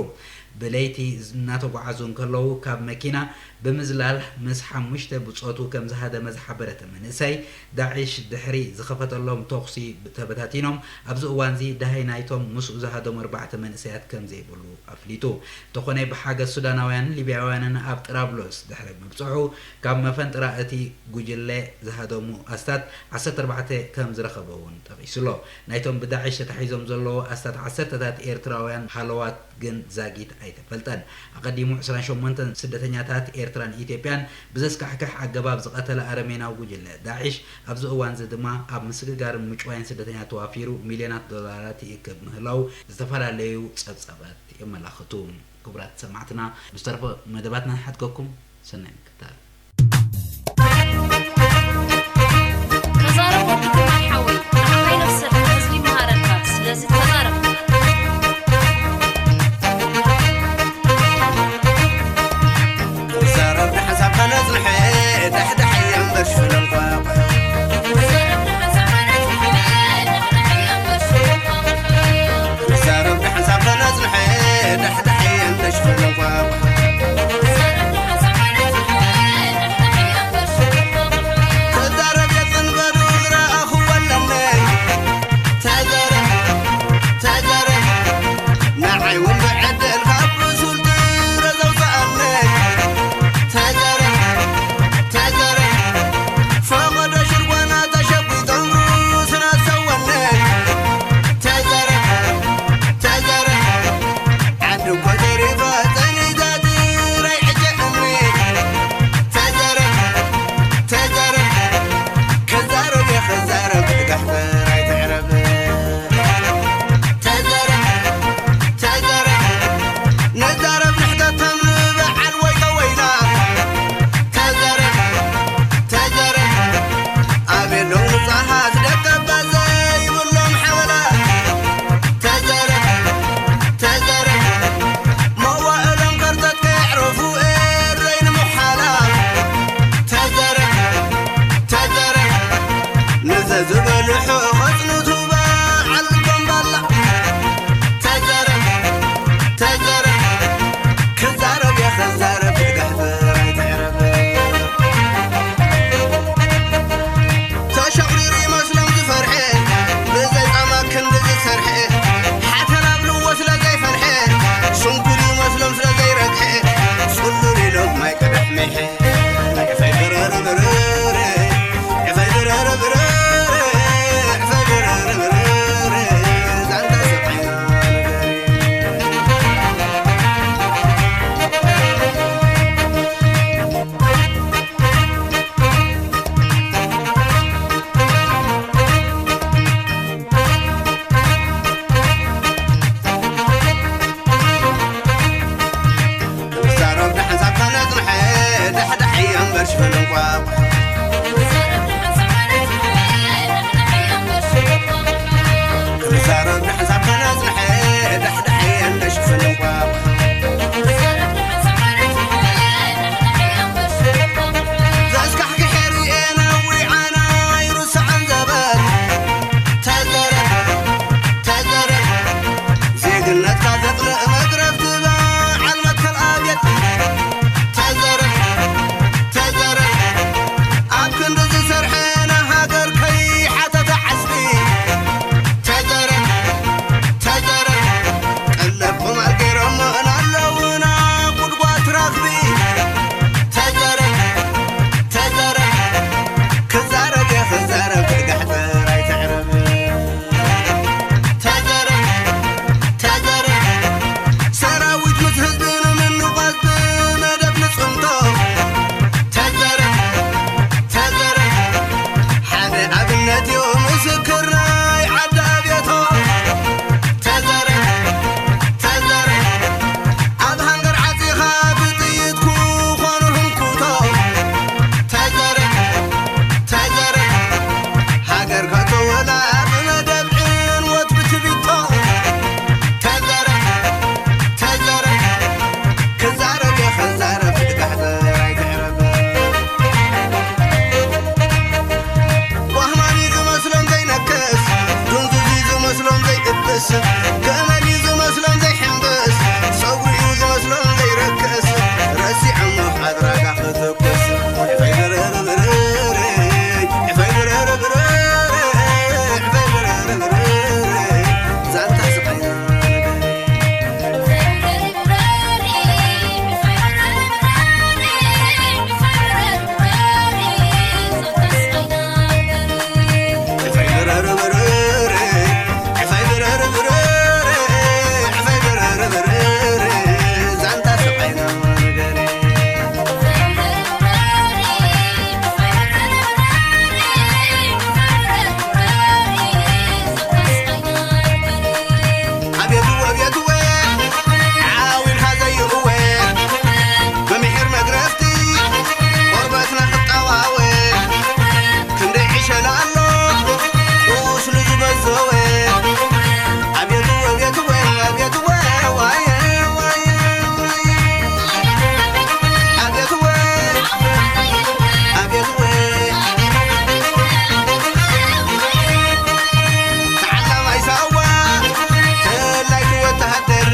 ብለይቲ እናተጓዓዙ እንከለዉ፣ ካብ መኪና ብምዝላል ምስ ሓሙሽተ ብጾቱ ከም ዝሃደመ ዝሓበረ እቲ መንእሰይ፣ ዳዒሽ ድሕሪ ዝኸፈተሎም ተኹሲ ተበታቲኖም። ኣብዚ እዋንዚ ደሃይ ናይቶም ምስኡ ዝሃደሙ ኣርባዕተ መንእሰያት ከም ዘይብሉ ኣፍሊጡ። እንተኾነ፣ ብሓገዝ ሱዳናውያንን ሊብያውያንን ኣብ ጥራብሎስ ድሕሪ ምብጽሑ፣ ካብ መፈንጥራ እቲ ጉጅለ ዝሃደሙ ኣስታት ዓሰርተ ኣርባዕተ ከም ዝረኸበ እውን ጠቒሱ ኣሎ። ናይቶም ብዳዒሽ ተታሒዞም ዘለዉ ኣስታት ዓሰርተታት ኤርትራውያን ሃለዋት ግን ዛጊት ኣይተፈልጠን። ኣቐዲሙ ዕስራን ሸሞንተን ስደተኛታት ኤርትራን ኢትዮጵያን ብዘስካሕክሕ ኣገባብ ዝቐተለ ኣረሜናዊ ጉጅለ ዳዒሽ፣ ኣብዚ እዋንዚ ድማ ኣብ ምስግጋርን ምጭዋይን ስደተኛ ተዋፊሩ ሚልዮናት ዶላራት ይእክብ ምህላው ዝተፈላለዩ ጸብጻባት የመላኽቱ። ክቡራት ሰማዕትና፣ ብዝተረፈ መደባትና ንሓድገኩም። ሰናይ ምክትታል። ተዛረብ ወዲ ትማል ሓወይ፣ ንዓኻ ይነፍሰልካ፣ ህዝቢ ይመሃረልካ። ስለዚ ተዛረብ። ክዛረብ ንሓሳብ ከነጽንሐ፣ ዳሕዳሕ እየ እምበር ሽፍን እንቋቑሖ። ክዛረብ ንሓሳብ ከነጽንሐ፣ ዳሕዳሕ እየ እምበር ሽፍን እንቋቑሖ። ክንዛረብ ንሓሳብ ከነጽንሐ ዳሕዳሕ የነሽፍን እንቋቑሖ። ዘስካሕክሐ ርእየ ነዊዓና ይርስዓን ዘበን። ተዘረፍ፣ ተዘረፍ፣ ዜግነትካ ዘጽንዕ መግረፍቲ በዓል መትከል ኣብየት። ተዘረፍ፣ ተዘረፍ፣ ኣብ ክንዲ ዝሰርሐ ንሃገር ከይሓተተ ዓስቢ። ተዘረፍ፣ ተዘረፍ፣ ቀለብ ቁማር ገይሮሞ እናለውና ጉድጓድ ትረኽቢ። ተዘረፍ፣ ተዘረፍ፣ ክዛረብ እየ ክዛረብ፣ ትጋሕ ጥራይ ትዕረብ። ተዘረፍ፣ ተዘረፍ፣ ሰራዊት ምስ ህዝቢ ንምንቋዝ ብመደብ ንጽንቶ። ተዘረፍ፣ ተዘረፍ፣ ሓደ ኣብነት እዩ ምስክር ናይ ዓዲ ኣብየቶ። ተዘረፍ፣ ተዘረፍ፣ ኣብ ሃንገር ዓጺኻ ብጥይት ክኾኑ ህንኩቶ። ተዘረፍ፣ ተዘረፍ፣ ሃገር ከተወላ ብመደብ ዕንወት ብትቢቶ። ተዘረፍ፣ ተዘረፍ፣ ክዛረብ እየ ክዛረብ፣ ትጋሕ ጥራይ ትዕረብ። ጓህማን እዩ ዝመስሎም ዘይነክስ፣ ድንዙዝ እዩ ዝመስሎም ዘይእብስ፣ ገመል እዩ ዝመስሎም ዘይሕምብስ፣ ጸጉሪ እዩ ዝመስሎም ዘይረክስ፣ ረሲዖሞ ሓድራጋ ክትኩስ። ዕፈይ ብርርብርርይ፣ ዕፈይ ብርርብርርይ፣ ዕፈይ ብርርብርርይ፣ ዛንታ ስቓይና ነገር። ኣቤትወ፣ ኣቤትወ፣ ዓዊልካ ዘይእወ፣ ብምሒር መግረፍቲ፣ ቆርበትና ክጠዋወ፣ ክንደይ ዕሸል ኣሎ፣ ቁስሉ ዝበዘወ። ኣቤትወ፣ ኣቤትወ፣ ኣቤትወ፣ ዋየ፣ ዋየ፣ ዋየ። ኣቤትወ፣ ኣቤትወ፣ ተዓላማይ ሳዋ፣ ተላይቲ ወተሃደር፣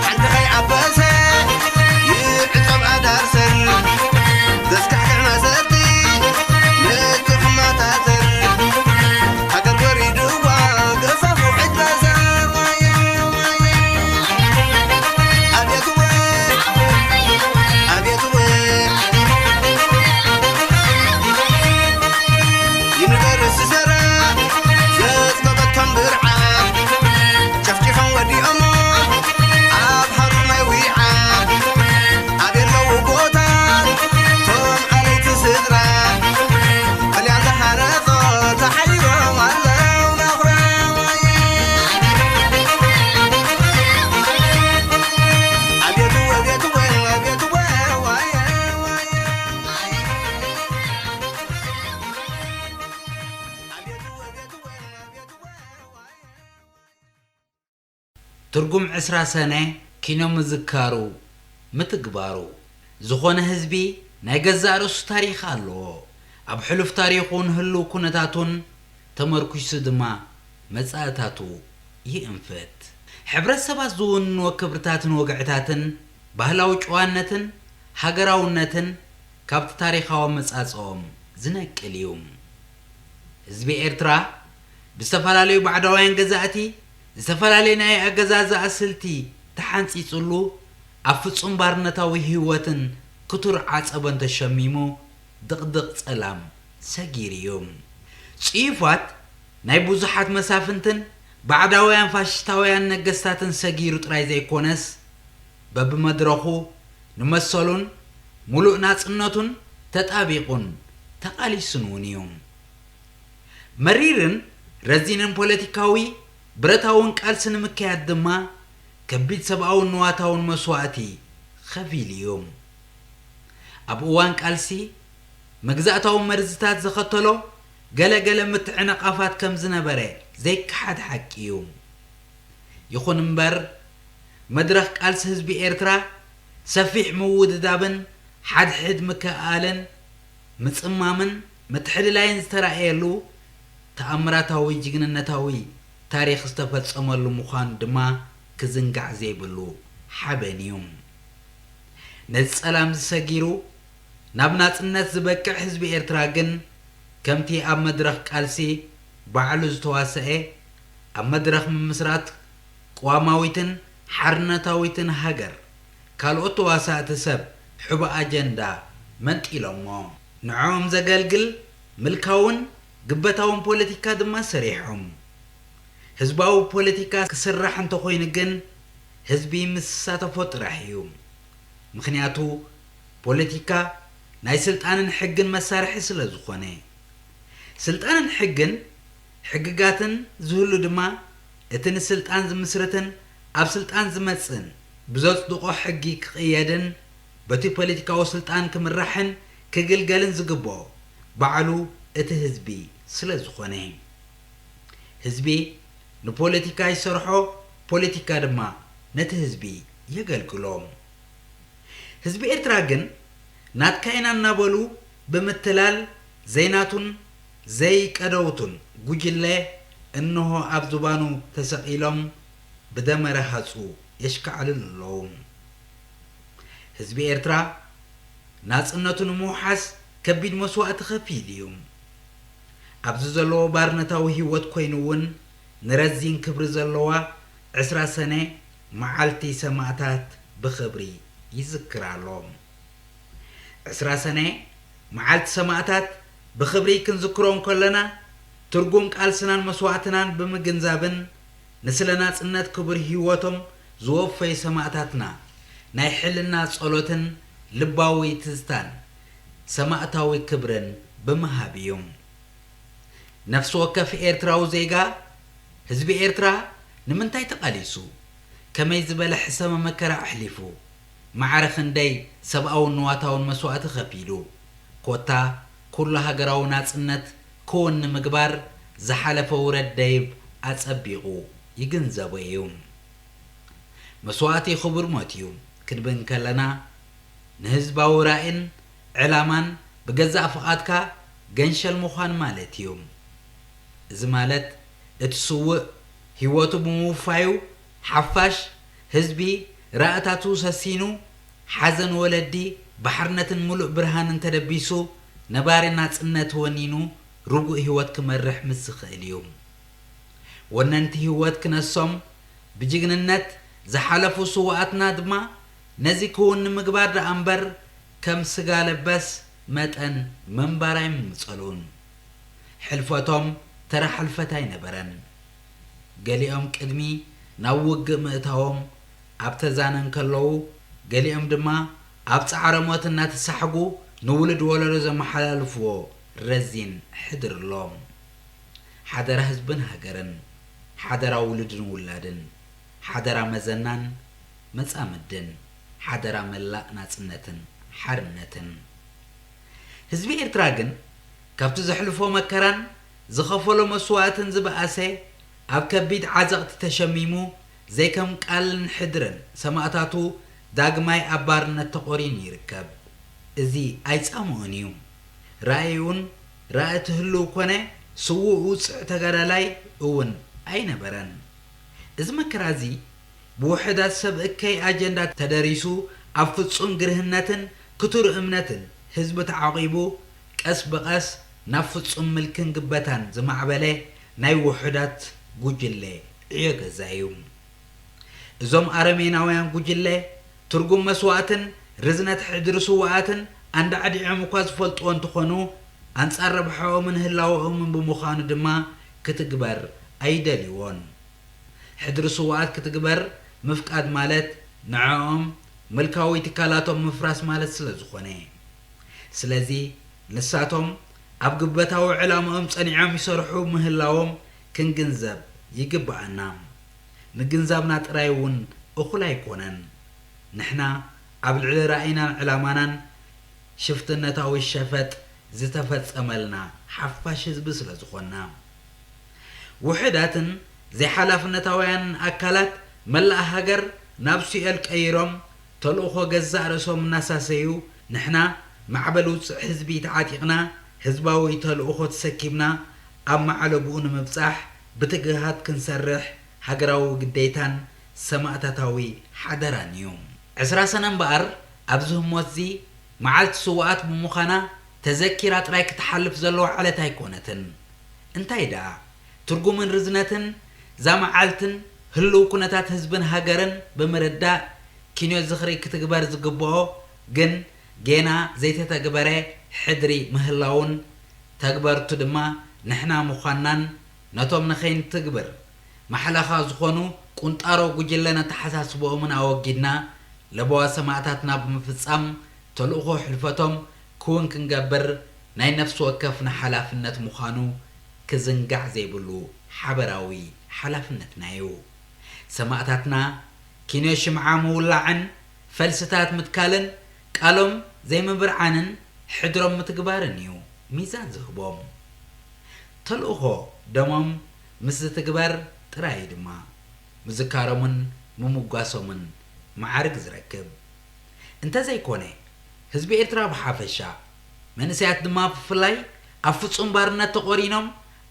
ሓንቲ ከይኣበሰ ይዕጸብ ኣዳር ሰር፣ ዘስካሕክሕ ማእሰርቲ ንክማታተር፣ ሃገር ወሪድዋ ገፋፉ ሕጅ በሰር። ዋየ፣ ዋየ። ኣቤትወ፣ ኣቤትወ። ዩኒቨርሲቲ ሰራ ዘጽበበቶም ብርዓ ጨፍጪፎም ወዲኦሞ ኣብ ሃሩር ናይ ዊዓ። ኣበይ ኣለዉ ጎታ ቶም ኣለይቲ ስድራ? ጥልያን ዝሃነጾ ተሓይሮም ኣለዉ ናኹራ። ኣቤቱ፣ ኣቤቱ፣ ኣቤቱ፣ ዋየ፣ ዋየ። ትርጉም ዕስራ ሰነ ኪኖ ምዝካሩ፣ ምትግባሩ። ዝኾነ ህዝቢ ናይ ገዛእ ርእሱ ታሪኽ ኣለዎ። ኣብ ሕሉፍ ታሪኹን ህሉው ኩነታቱን ተመርኲሱ ድማ መጻእታቱ ይእንፍት። ሕብረተሰባት ዝውንንዎ ክብርታትን ወግዕታትን፣ ባህላዊ ጨዋነትን ሃገራውነትን ካብቲ ታሪኻዊ ኣመጻጽኦም ዝነቅል እዩ። ህዝቢ ኤርትራ ብዝተፈላለዩ ባዕዳውያን ገዛእቲ ዝተፈላለየ ናይ ኣገዛዝኣ ስልቲ ተሓንጺጽሉ፣ ኣብ ፍጹም ባርነታዊ ህይወትን ክቱር ዓጸቦን ተሸሚሙ ድቕድቕ ጸላም ሰጊሩ እዩ። ጽዩፋት ናይ ብዙሓት መሳፍንትን ባዕዳውያን ፋሽስታውያን ነገስታትን ሰጊሩ ጥራይ ዘይኮነስ፣ በብመድረኹ ንመሰሉን ምሉእ ናጽነቱን ተጣቢቑን ተቓሊሱን እውን እዩ። መሪርን ረዚንን ፖለቲካዊ፣ ብረታውን ቃልሲ ንምክያድ ድማ ከቢድ ሰብኣውን ንዋታውን መስዋእቲ ከፊሉ እዩ። ኣብ እዋን ቃልሲ መግዛእታዊ መርዝታት ዘኸተሎ ገለ ገለ ምትዕንቓፋት ከም ዝነበረ ዘይከሓድ ሓቂ እዩ። ይኹን እምበር፣ መድረኽ ቃልሲ ህዝቢ ኤርትራ ሰፊሕ ምውድዳብን ሓድሕድ ምክእኣልን ምጽማምን ምትሕልላይን ዝተራእየሉ ተኣምራታዊ ጅግንነታዊ ታሪኽ ዝተፈጸመሉ ምዃኑ ድማ ክዝንጋዕ ዘይብሉ ሓበን እዩ። ነዚ ጸላም ዝሰጊሩ ናብ ናጽነት ዝበቅዕ ህዝቢ ኤርትራ ግን፣ ከምቲ ኣብ መድረኽ ቃልሲ ባዕሉ ዝተዋሰኤ፣ ኣብ መድረኽ ምምስራት ቅዋማዊትን ሓርነታዊትን ሃገር፣ ካልኦት ተዋሳእቲ ሰብ ሕቡእ ኣጀንዳ መንጢሎሞ። ንዕኦም ዘገልግል ምልካውን ግበታውን ፖለቲካ ድማ ሰሪሖም። ህዝባዊ ፖለቲካ ክስራሕ እንተኾይኑ ግን፣ ህዝቢ ምስ ዝሳተፎ ጥራሕ እዩ። ምኽንያቱ፣ ፖለቲካ ናይ ስልጣንን ሕግን መሳርሒ ስለ ዝኾነ። ስልጣንን ሕግን፣ ሕግጋትን ዝህሉ ድማ፣ እቲ ንስልጣን ዝምስርትን ኣብ ስልጣን ዝመጽእን ብዘጽድቖ ሕጊ ክቕየድን በቲ ፖለቲካዊ ስልጣን ክምራሕን ክግልገልን ዝግብኦ ባዕሉ እቲ ህዝቢ ስለ ዝኾነ። ህዝቢ ንፖለቲካ ይሰርሖ፣ ፖለቲካ ድማ ነቲ ህዝቢ የገልግሎ። ህዝቢ ኤርትራ ግን ናትካ ኢና እናበሉ ብምትላል ዘይናቱን ዘይቀደውቱን ጉጅለ እንሆ ኣብ ዝባኑ ተሰቒሎም ብደመረ ሃጹ የሽካዕልሉ ኣለዉ። ህዝቢ ኤርትራ ናጽነቱ ንምውሓስ ከቢድ መስዋእቲ ከፊሉ እዩ። ኣብዚ ዘለዎ ባርነታዊ ህይወት ኮይኑ እውን ንረዚን ክብሪ ዘለዋ ዕስራ ሰነ መዓልቲ ሰማእታት ብኽብሪ ይዝክር ኣሎ። ዕስራ ሰነ መዓልቲ ሰማእታት ብኽብሪ ክንዝክሮ እንከለና፣ ትርጉም ቃልስናን መስዋእትናን ብምግንዛብን ንስለ ናጽነት ክቡር ህይወቶም ዝወፈዩ ሰማእታትና ናይ ሕልና ጸሎትን ልባዊ ትዝታን ሰማእታዊ ክብርን ብምሃብ እዩ። ነፍሲ ወከፍ ኤርትራዊ ዜጋ፣ ህዝቢ ኤርትራ ንምንታይ ተቓሊሱ? ከመይ ዝበለ ሕሰመ መከራ ኣሕሊፉ? ማዕረ ክንደይ ሰብኣውን ንዋታውን መስዋእቲ ከፊሉ? ኮታ ኩሉ ሃገራዊ ናጽነት ክውን ንምግባር ዝሓለፈ ውረድ ደይብ ኣጸቢቑ ይግንዘቦ እዩ። መስዋእቲ ክቡር ሞት እዩ ክንብል እንከለና፣ ንህዝባዊ ራእይን ዕላማን ብገዛእ ፍቓድካ ገንሸል ምዃን ማለት እዩ። እዚ ማለት፣ እቲ ስዉእ ህይወቱ ብምውፋዩ፣ ሓፋሽ ህዝቢ ራእታቱ ሰሲኑ፣ ሓዘን ወለዲ ብሓርነትን ምሉእ ብርሃንን ተደቢሱ፣ ነባሪ ናጽነት ወኒኑ፣ ርጉእ ህይወት ክመርሕ ምስ ዝኽእል እዩ። ወነንቲ ህይወት ክነሶም፣ ብጅግንነት ዝሓለፉ ስዉኣትና ድማ፣ ነዚ ክውን ንምግባር ደኣ እምበር፣ ከም ስጋ ለበስ መጠን ምንባር ኣይምጸልኡን። ሕልፈቶም ተራ ሕልፈት ኣይነበረን። ገሊኦም ቅድሚ ናብ ውግእ ምእታዎም ኣብ ተዛነ እንከለዉ፣ ገሊኦም ድማ ኣብ ጻዕረ ሞት እናተሳሕጉ ንውሉድ ወለዶ ዘመሓላልፍዎ ረዚን ሕድሪ ኣሎ። ሓደራ ህዝብን ሃገርን፣ ሓደራ ውሉድን ውላድን፣ ሓደራ መዘናን መጻምድን፣ ሓደራ መላእ ናጽነትን ሓርነትን። ህዝቢ ኤርትራ ግን ካብቲ ዘሕልፎ መከራን ዝኸፈሎ መስዋእትን ዝበኣሰ፣ ኣብ ከቢድ ዓዘቕቲ ተሸሚሙ፣ ዘይከም ቃልን ሕድርን ሰማእታቱ ዳግማይ ኣብ ባርነት ተቖሪኑ ይርከብ። እዚ ኣይጻምኦን እዩ። ራእዩን ራእቲ ህልው ኮነ ስዉእ ውጽዕ ተጋዳላይ እውን ኣይነበረን። እዚ መከራ እዚ ብውሑዳት ሰብ እከይ ኣጀንዳ ተደሪሱ፣ ኣብ ፍጹም ግርህነትን ክቱር እምነትን ህዝቢ ተዓቒቡ፣ ቀስ ብቐስ ናብ ፍጹም ምልክን ግበታን ዝማዕበለ ናይ ውሑዳት ጉጅለ ዕዮ ገዛ እዩ። እዞም ኣረሜናውያን ጉጅለ፣ ትርጉም መስዋእትን ርዝነት ሕድሪ ስዉኣትን ኣንዳዕዲዖም እኳ ዝፈልጥዎ እንተኾኑ፣ ኣንጻር ረብሓኦምን ህላወኦምን ብምዃኑ ድማ ክትግበር ኣይደልይዎን። ሕድሪ ስዉኣት ክትግበር ምፍቃድ ማለት፣ ንዕኦም ምልካዊ ትካላቶም ምፍራስ ማለት ስለ ዝኾነ። ስለዚ፣ ንሳቶም ኣብ ግበታዊ ዕላምኦም ጸኒዖም ይሰርሑ ምህላዎም ክንግንዘብ ይግብኣና። ምግንዛብና ጥራይ እውን እኹል ኣይኮነን። ንሕና ኣብ ልዕሊ ራእይናን ዕላማናን ሽፍትነታዊ ሸፈጥ ዝተፈጸመልና ሓፋሽ ህዝቢ ስለ ዝኾንና። ውሑዳትን ዘይሓላፍነታውያንን ኣካላት መላእ ሃገር ናብ ሲኦል ቀይሮም፣ ተልእኾ ገዛእ ርእሶም እናሳሰዩ፣ ንሕና ማዕበል ውጹዕ ህዝቢ ተዓጢቕና፣ ህዝባዊ ተልእኾ ተሰኪምና፣ ኣብ ማዕለብኡ ንምብጻሕ ብትግሃት ክንሰርሕ ሃገራዊ ግዴታን ሰማእታታዊ ሓደራን እዩ። ዕስራ ሰነ እምበኣር፣ ኣብዚ ህሞትዚ መዓልቲ ስዉኣት ብምዃና፣ ተዘኪራ ጥራይ ክትሓልፍ ዘለዋ ዕለት ኣይኮነትን። እንታይ ደኣ፣ ትርጉምን ርዝነትን እዛ መዓልትን ህልው ኩነታት ህዝብን ሃገርን ብምርዳእ፣ ኪንዮ ዝኽሪ ክትግበር ዝግብኦ ግን ጌና ዘይተተግበረ ሕድሪ ምህላውን፣ ተግበርቱ ድማ ንሕና ምዃንናን፣ ነቶም ንኸይንትግብር ማሕለኻ ዝኾኑ ቁንጣሮ ጉጅለን ኣተሓሳስብኦምን ኣወጊድና፣ ለበዋ ሰማእታትና ብምፍጻም፣ ተልእኾ ሕልፈቶም ክውን ክንገብር ናይ ነፍሲ ወከፍና ሓላፍነት ምዃኑ ክዝንጋዕ ዘይብሉ ሓበራዊ ሓላፍነትና እዩ። ሰማእታትና ኪንዮ ሽምዓ ምውላዕን ፈልስታት ምትካልን ቃሎም ዘይምብርዓንን ሕድሮም ምትግባርን እዩ ሚዛን ዝህቦም። ተልእኾ ደሞም ምስ ዝትግበር ጥራይ እዩ ድማ ምዝካሮምን ምምጓሶምን መዓርግ ዝረክብ። እንተዘይኮነ፣ ህዝቢ ኤርትራ ብሓፈሻ፣ መንእሰያት ድማ ብፍላይ፣ ኣብ ፍጹም ባርነት ተቖሪኖም፣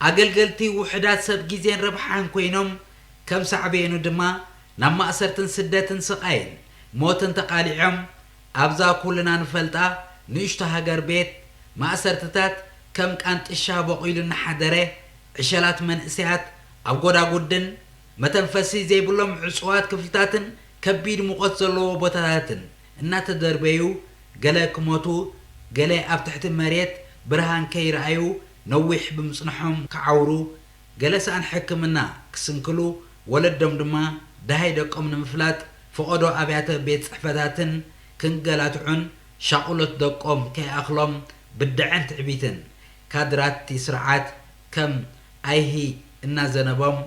ኣገልገልቲ ውሑዳት ሰብ ግዜን ረብሓን ኮይኖም፣ ከም ሳዕቤኑ ድማ ናብ ማእሰርትን ስደትን ስቓይን ሞትን ተቓሊዖም፣ ኣብዛ ኩልና ንፈልጣ ንእሽቶ ሃገር ቤት ማእሰርትታት ከም ቃንጥሻ በቑሉ እናሓደረ፣ ዕሸላት መንእሰያት ኣብ ጎዳጉድን መተንፈሲ ዘይብሎም ዕጹዋት ክፍልታትን ከቢድ ሙቐት ዘለዎ ቦታታትን እናተደርበዩ፣ ገለ ክሞቱ፣ ገለ ኣብ ትሕቲ መሬት ብርሃን ከይረኣዩ ነዊሕ ብምጽንሖም ክዓውሩ፣ ገለ ሰኣን ሕክምና ክስንክሉ፣ ወለዶም ድማ ደሃይ ደቆም ንምፍላጥ ፈቐዶ ኣብያተ ቤት ጽሕፈታትን ክንገላትዑን፣ ሻቑሎት ደቆም ከይኣኽሎም ብድዐን ትዕቢትን ካድራት'ቲ ስርዓት ከም ኣይሂ እናዘነቦም፣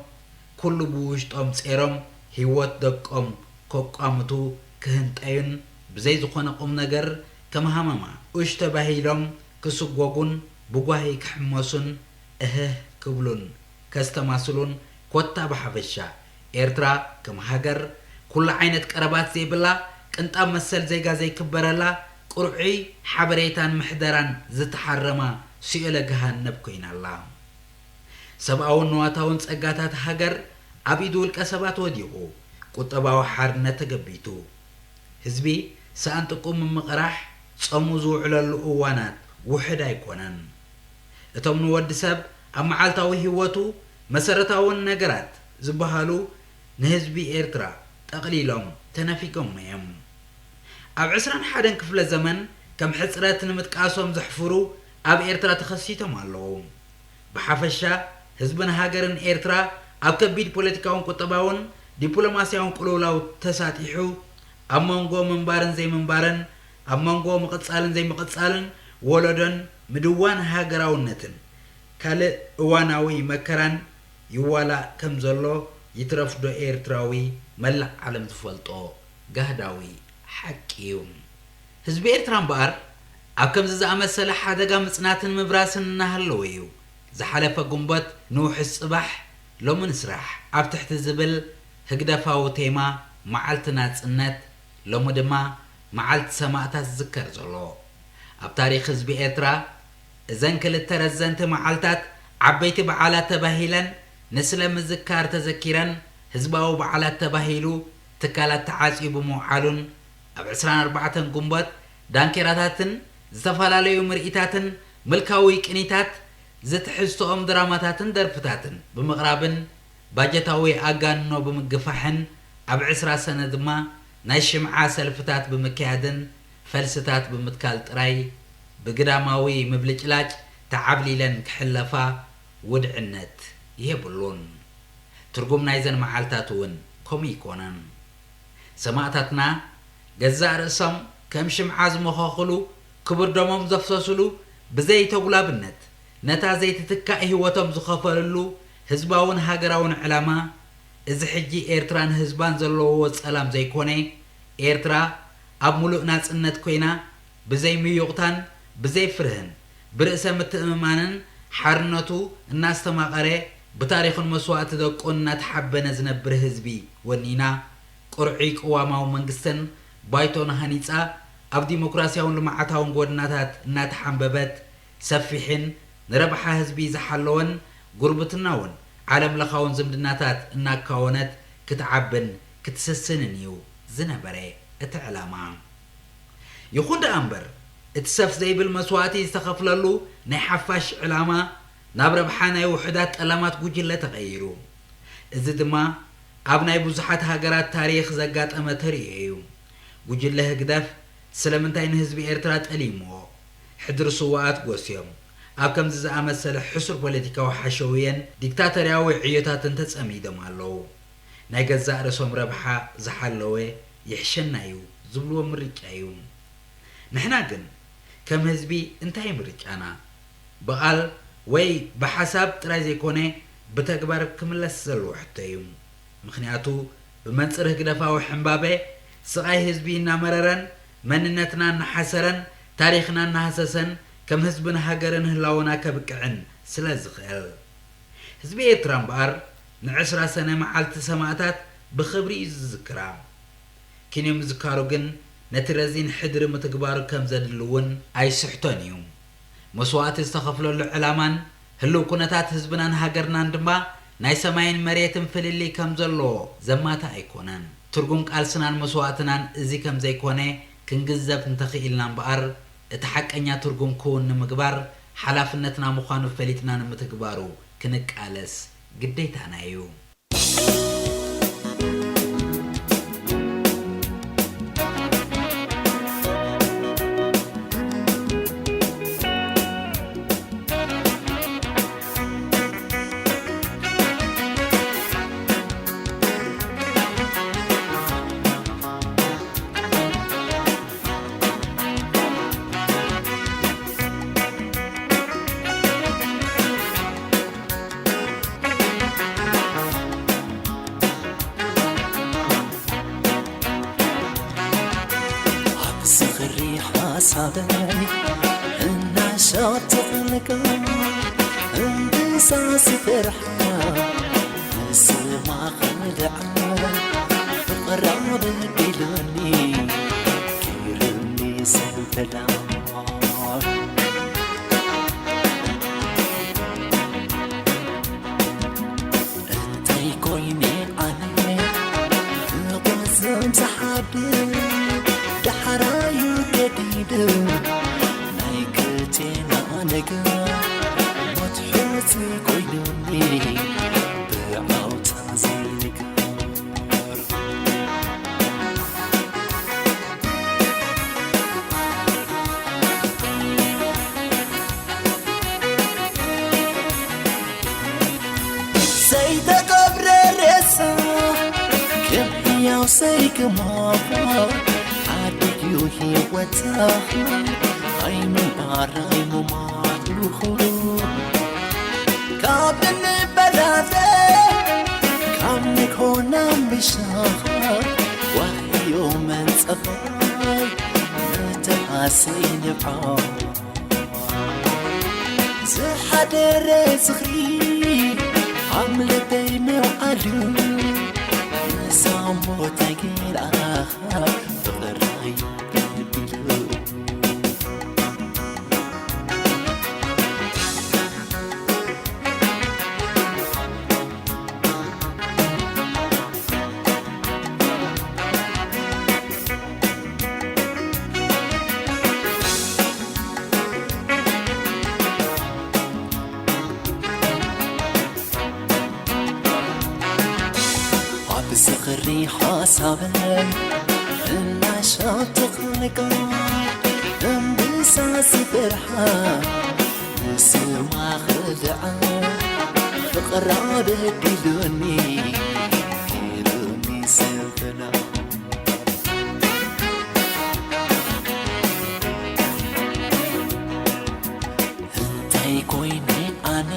ኩሉ ብውሽጦም ጼሮም፣ ህይወት ደቆም ከቋምቱ ክህንጠዩን፣ ብዘይ ዝኾነ ቁም ነገር ከም ሃመማ ኡሽ ተባሂሎም ክስጎጉን፣ ብጓሂ ክሕመሱን፣ እህህ ክብሉን ከስተማስሉን፣ ኮታ ብሓፈሻ ኤርትራ ከም ሃገር ኩሉ ዓይነት ቀረባት ዘይብላ፣ ቅንጣብ መሰል ዜጋ ዘይክበረላ፣ ቅርዑይ ሓበሬታን ምሕደራን ዝተሓረማ ሲኦለ ገሃነብ ኮይና ኣላ። ሰብኣውን ንዋታውን ጸጋታት ሃገር ኣብ ኢድ ውልቀ ሰባት ወዲቑ፣ ቁጠባዊ ሓርነት ተገቢቱ፣ ህዝቢ ሰኣን ጥቅሙ ምቕራሕ ጾሙ ዝውዕለሉ እዋናት ውሑድ ኣይኮነን። እቶም ንወዲ ሰብ ኣብ መዓልታዊ ህይወቱ መሰረታውን ነገራት ዝበሃሉ ንህዝቢ ኤርትራ ጠቕሊሎም ተነፊጎም እዮም። ኣብ ዕስራን ሓደን ክፍለ ዘመን ከም ሕጽረት ንምጥቃሶም ዘሕፍሩ ኣብ ኤርትራ ተኸሲቶም ኣለዉ። ብሓፈሻ ህዝብን ሃገርን ኤርትራ ኣብ ከቢድ ፖለቲካውን ቁጠባውን ዲፕሎማስያውን ቅልውላው ተሳጢሑ፣ ኣብ መንጎ ምንባርን ዘይምንባርን፣ ኣብ መንጎ ምቕጻልን ዘይምቕጻልን ወለዶን ምድዋን ሃገራውነትን ካልእ እዋናዊ መከራን ይዋላእ ከም ዘሎ ይትረፍዶ ኤርትራዊ መላእ ዓለም ዝፈልጦ ጋህዳዊ ሓቂ እዩ። ህዝቢ ኤርትራ እምበኣር ኣብ ከምዚ ዝኣመሰለ ሓደጋ ምጽናትን ምብራስን እናሃለወ እዩ ዝሓለፈ ግንቦት ንውሕስ ጽባሕ ሎሚ ንስራሕ ኣብ ትሕቲ ዝብል ህግደፋዊ ቴማ መዓልቲ ናጽነት፣ ሎሚ ድማ መዓልቲ ሰማእታት ዝዝከር ዘሎ። ኣብ ታሪኽ ህዝቢ ኤርትራ እዘን ክልተ ረዘንቲ መዓልታት ዓበይቲ በዓላት ተባሂለን ንስለ ምዝካር ተዘኪረን፣ ህዝባዊ በዓላት ተባሂሉ ትካላት ተዓጽዩ ብምውዓሉን፣ ኣብ ዕስራን ኣርባዕተን ግንቦት ዳንኬራታትን ዝተፈላለዩ ምርኢታትን ምልካዊ ቅኒታት ዝትሕዝቶኦም ድራማታትን ደርፍታትን ብምቕራብን ባጀታዊ ኣጋንኖ ብምግፋሕን ኣብ ዕስራ ሰነ ድማ ናይ ሽምዓ ሰልፍታት ብምክያድን ፈልስታት ብምትካል ጥራይ ብግዳማዊ ምብልጭላጭ ተዓብሊለን ክሕለፋ ውድዕነት የብሉን። ትርጉም ናይዘን መዓልታት እውን ከምኡ ይኮነን። ሰማእታትና ገዛእ ርእሶም ከም ሽምዓ ዝመኸኽሉ፣ ክቡር ደሞም ዘፍሰስሉ፣ ብዘይ ተጉላብነት ነታ ዘይትትካእ ህይወቶም ዝኸፈልሉ ህዝባውን ሃገራውን ዕላማ፣ እዚ ሕጂ ኤርትራን ህዝባን ዘለውዎ ጸላም ዘይኮነ፣ ኤርትራ ኣብ ምሉእ ናጽነት ኮይና ብዘይ ምዩቕታን ብዘይ ፍርህን ብርእሰ ምትእምማንን ሓርነቱ እናስተማቐረ ብታሪኽን መስዋእቲ ደቁን እናተሓበነ ዝነብር ህዝቢ ወኒና፣ ቅርዑይ ቅዋማዊ መንግስትን ባይቶን ሃኒጻ፣ ኣብ ዲሞክራሲያውን ልምዓታውን ጎደናታት እናተሓንበበት፣ ሰፊሕን ንረብሓ ህዝቢ ዝሓለወን ጉርብትናውን ዓለም ለኻውን ዝምድናታት እናካወነት ክትዓብን ክትስስንን እዩ ዝነበረ እቲ ዕላማ። ይኹን ደኣ እምበር፣ እቲ ሰፍ ዘይብል መስዋእቲ ዝተኸፍለሉ ናይ ሓፋሽ ዕላማ ናብ ረብሓ ናይ ውሑዳት ጠላማት ጉጅለ ተቐይሩ። እዚ ድማ ኣብ ናይ ብዙሓት ሃገራት ታሪኽ ዘጋጠመ ተርእዮ እዩ። ጉጅለ ህግደፍ ስለምንታይ ንህዝቢ ኤርትራ ጠሊምዎ? ሕድሪ ስዉኣት ጎስዮም፣ ኣብ ከምዚ ዝኣመሰለ ሕሱር ፖለቲካዊ ሓሸውየን ዲክታተርያዊ ዕዮታትን ተጸሚዶም ኣለዉ። ናይ ገዛእ ርእሶም ረብሓ ዝሓለወ ይሕሸና እዩ ዝብልዎ ምርጫ እዩ። ንሕና ግን ከም ህዝቢ እንታይ ምርጫና? ብቓል ወይ ብሓሳብ ጥራይ ዘይኮነ ብተግባር ክምለስ ዘለዎ ሕቶ እዩ። ምኽንያቱ ብመንጽር ህግደፋዊ ሕምባበ ስቓይ ህዝቢ እናመረረን መንነትና እናሓሰረን ታሪኽና እናሃሰሰን ከም ህዝብን ሃገርን ህላወና ከብቅዕን ስለ ዝኽእል። ህዝቢ ኤርትራ እምበኣር ንዕስራ ሰነ መዓልቲ ሰማእታት ብኽብሪ እዩ ዝዝክራ። ኪንዮ ምዝካሩ ግን ነቲ ረዚን ሕድሪ ምትግባሩ ከም ዘድሊ እውን ኣይስሕቶን እዩ። መስዋእቲ ዝተኸፍለሉ ዕላማን ህልው ኩነታት ህዝብናን ሃገርናን ድማ ናይ ሰማይን መሬትን ፍልልይ ከም ዘለዎ ዘማትእ ኣይኮነን። ትርጉም ቃልስናን መስዋእትናን እዚ ከም ዘይኮነ ክንግንዘብ እንተኽኢልና እምበኣር፣ እቲ ሓቀኛ ትርጉም ክውን ንምግባር ሓላፍነትና ምዃኑ ፈሊጥና ንምትግባሩ ክንቃለስ ግዴታና እዩ። ኣብ ዝኽሪ ሓሳበይ እናሻተኽልካ እምብዛ ዝፈርሓ ንስማ ኽልዓ ፍቕራ በዲሉኒ ገይሩኒ ሰንፈላ። እንታይ ኮይነ ኣነ ክቕዝም ዝሓድር ዳሕራዩ ገዲዱ ናይ ክልቴና ነገር ሞት ሕዚ ኮይኑኒ ብዓውታ ዘይንገር። ዘይተቐብረ ሬሳ ከም ሕያው ዘይክማባ ሓዲግ እዩ ህይወታ ኣይምንባር ኣይምማት ልኹ ካብ እንበላተ ካብ ንኮና ምሻኻ ዋህዮ መንጸፋይ መተኣሰይ ንብዓ ዝሓደረ ዝኽሪ ኣብ ልበይ ምውዓሉ ንሳሞ ተጌራኻ ፍቕራይ ተቢሉ። ኣብ ዝኽሪ ሓሳበይ እናሻተኽልካ እምብዛ ዝፈርሓ ንስማ ኽልዓ ፍቕራ በዲሉኒ ገይሩኒ ሰንፈላ። እንታይ ኮይነ ኣነ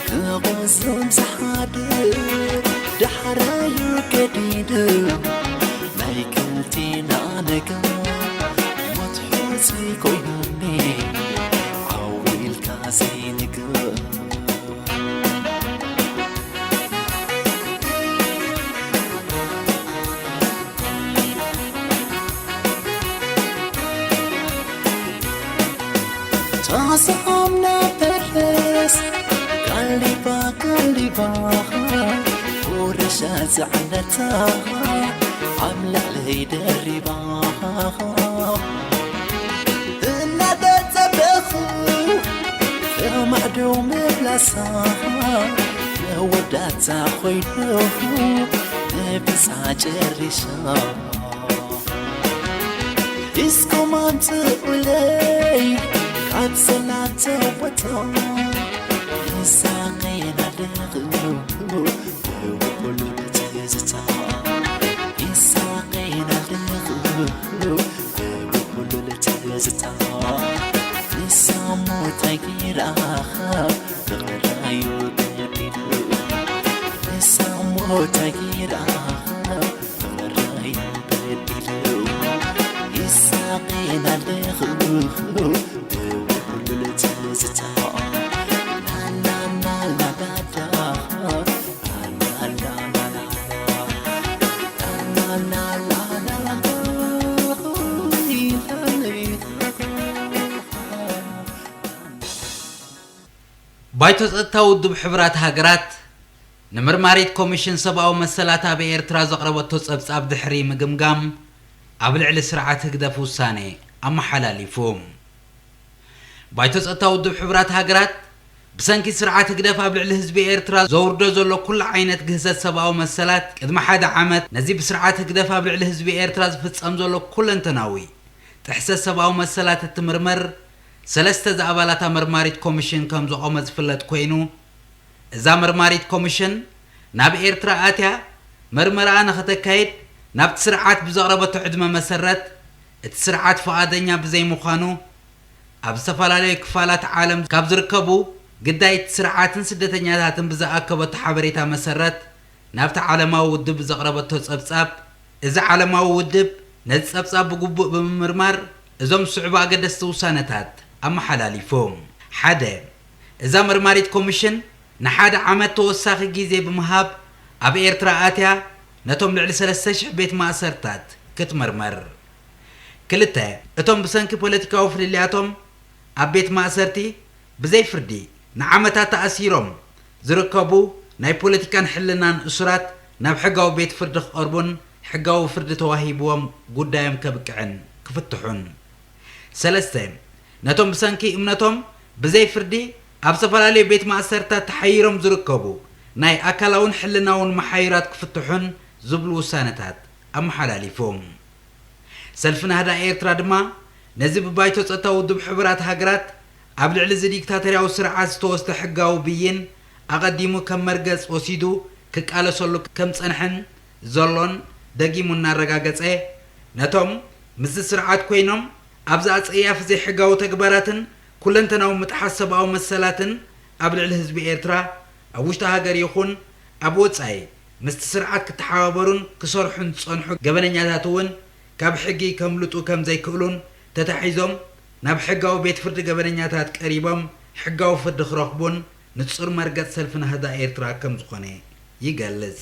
ክቕዝም ዝሓድር ዳሕራዩ ገዲዱ ናይ ክልቴና ነገር ሞት ሕዚ ኣስሓምና በርስ ቀልቢባ ቀልቢባ፣ ውርሻ ዝዕነታ ኣብ ልዕለይ ደሪባ። እናተጸበኹ ከማዕዶ ምብላሳ፣ መወዳእታ ኮይኑ ብሳ ጨሪሳ። እስኩም ኣምጽኡለይ ካብ ሰላተ ቦታ፣ ይሳቀየና ኣለኹ ብኩሉ ትዝታ። ይሳቀየና ኣለኹ ብኩሉ ትዝታ። ንሳ እሞ እንታይ ገይራ ፍቕረይ በዲሉ። ንሳ እሞ እንታይ ገይራ ፍቕረይ በዲሉ። ይሳቀየና ኣለኹ ብኩሉ ትዝታ። ላላላላላ። ባይቶ ጸጥታ ውድብ ሕቡራት ሃገራት ንመርማሪት ኮሚሽን ሰብኣዊ መሰላት ኣብ ኤርትራ ዘቕረበቶ ጸብጻብ ድሕሪ ምግምጋም፣ ኣብ ልዕሊ ስርዓት ህግደፍ ውሳኔ ኣመሓላሊፉ። ባይቶ ጸጥታ ውድብ ሕቡራት ሃገራት፣ ብሰንኪ ስርዓት ህግደፍ ኣብ ልዕሊ ህዝቢ ኤርትራ ዘውርዶ ዘሎ ኩሉ ዓይነት ግህሰት ሰብኣዊ መሰላት፣ ቅድሚ ሓደ ዓመት ነዚ ብስርዓት ህግደፍ ኣብ ልዕሊ ህዝቢ ኤርትራ ዝፍጸም ዘሎ ኩለንተናዊ ጥሕሰት ሰብኣዊ መሰላት እትምርመር ሰለስተ ዝኣባላታ መርማሪት ኮሚሽን ከም ዘቖመ ዝፍለጥ ኮይኑ፣ እዛ መርማሪት ኮሚሽን ናብ ኤርትራ ኣትያ መርመራኣ ንኸተካይድ ናብቲ ስርዓት ብዘቕረበቶ ዕድመ መሰረት፣ እቲ ስርዓት ፍቓደኛ ብዘይምዃኑ፣ ኣብ ዝተፈላለዩ ክፋላት ዓለም ካብ ዝርከቡ ግዳይት ስርዓትን ስደተኛታትን ብዝኣከበቶ ሓበሬታ መሰረት፣ ናብቲ ዓለማዊ ውድብ ብዘቕረበቶ ጸብጻብ፣ እዚ ዓለማዊ ውድብ ነዚ ጸብጻብ ብግቡእ ብምምርማር፣ እዞም ዝስዕቡ ኣገደስቲ ውሳነታት ኣመሓላሊፉ። ሓደ፣ እዛ መርማሪት ኮሚሽን ንሓደ ዓመት ተወሳኺ ግዜ ብምሃብ፣ ኣብ ኤርትራ ኣትያ ነቶም ልዕሊ ሰለስተ ሽሕ ቤት ማእሰርታት ክትምርምር። ክልተ፣ እቶም ብሰንኪ ፖለቲካዊ ፍልልያቶም ኣብ ቤት ማእሰርቲ ብዘይ ፍርዲ ንዓመታት ተኣሲሮም ዝርከቡ ናይ ፖለቲካን ሕልናን እሱራት ናብ ሕጋዊ ቤት ፍርዲ ክቐርቡን ሕጋዊ ፍርዲ ተዋሂብዎም ጉዳዮም ከብቅዕን ክፍትሑን። ሰለስተ፣ ነቶም ብሰንኪ እምነቶም ብዘይ ፍርዲ ኣብ ዝተፈላለዩ ቤት ማእሰርታት ተሓይሮም ዝርከቡ ናይ ኣካላውን ሕልናውን መሓይራት ክፍትሑን ዝብሉ ውሳነታት ኣመሓላሊፉ። ሰልፊ ናህዳ ኤርትራ ድማ ነዚ ብባይቶ ጸጥታ ውድብ ሕቡራት ሃገራት ኣብ ልዕሊ እዚ ዲክታቶርያዊ ስርዓት ዝተወስደ ሕጋዊ ብይን ኣቐዲሙ ከም መርገጽ ወሲዱ ክቃለሰሉ ከም ጸንሐን ዘሎን ደጊሙ እናረጋገጸ፣ ነቶም ምስዚ ስርዓት ኮይኖም ኣብዚ ኣጸያፊ ዘይሕጋዊ ተግባራትን ኩለንተናዊ ምጥሓስ ሰብኣዊ መሰላትን ኣብ ልዕሊ ህዝቢ ኤርትራ ኣብ ውሽጢ ሃገር ይኹን ኣብ ወጻኢ ምስቲ ስርዓት ክተሓባበሩን ክሰርሑን ዝጸንሑ ገበነኛታት እውን ካብ ሕጊ ከምልጡ ከም ዘይክእሉን ተታሒዞም ናብ ሕጋዊ ቤት ፍርዲ ገበነኛታት ቀሪቦም ሕጋዊ ፍርዲ ክረኽቡን ንጹር መርገጽ ሰልፊ ናህዳ ኤርትራ ከም ዝኾነ ይገልጽ።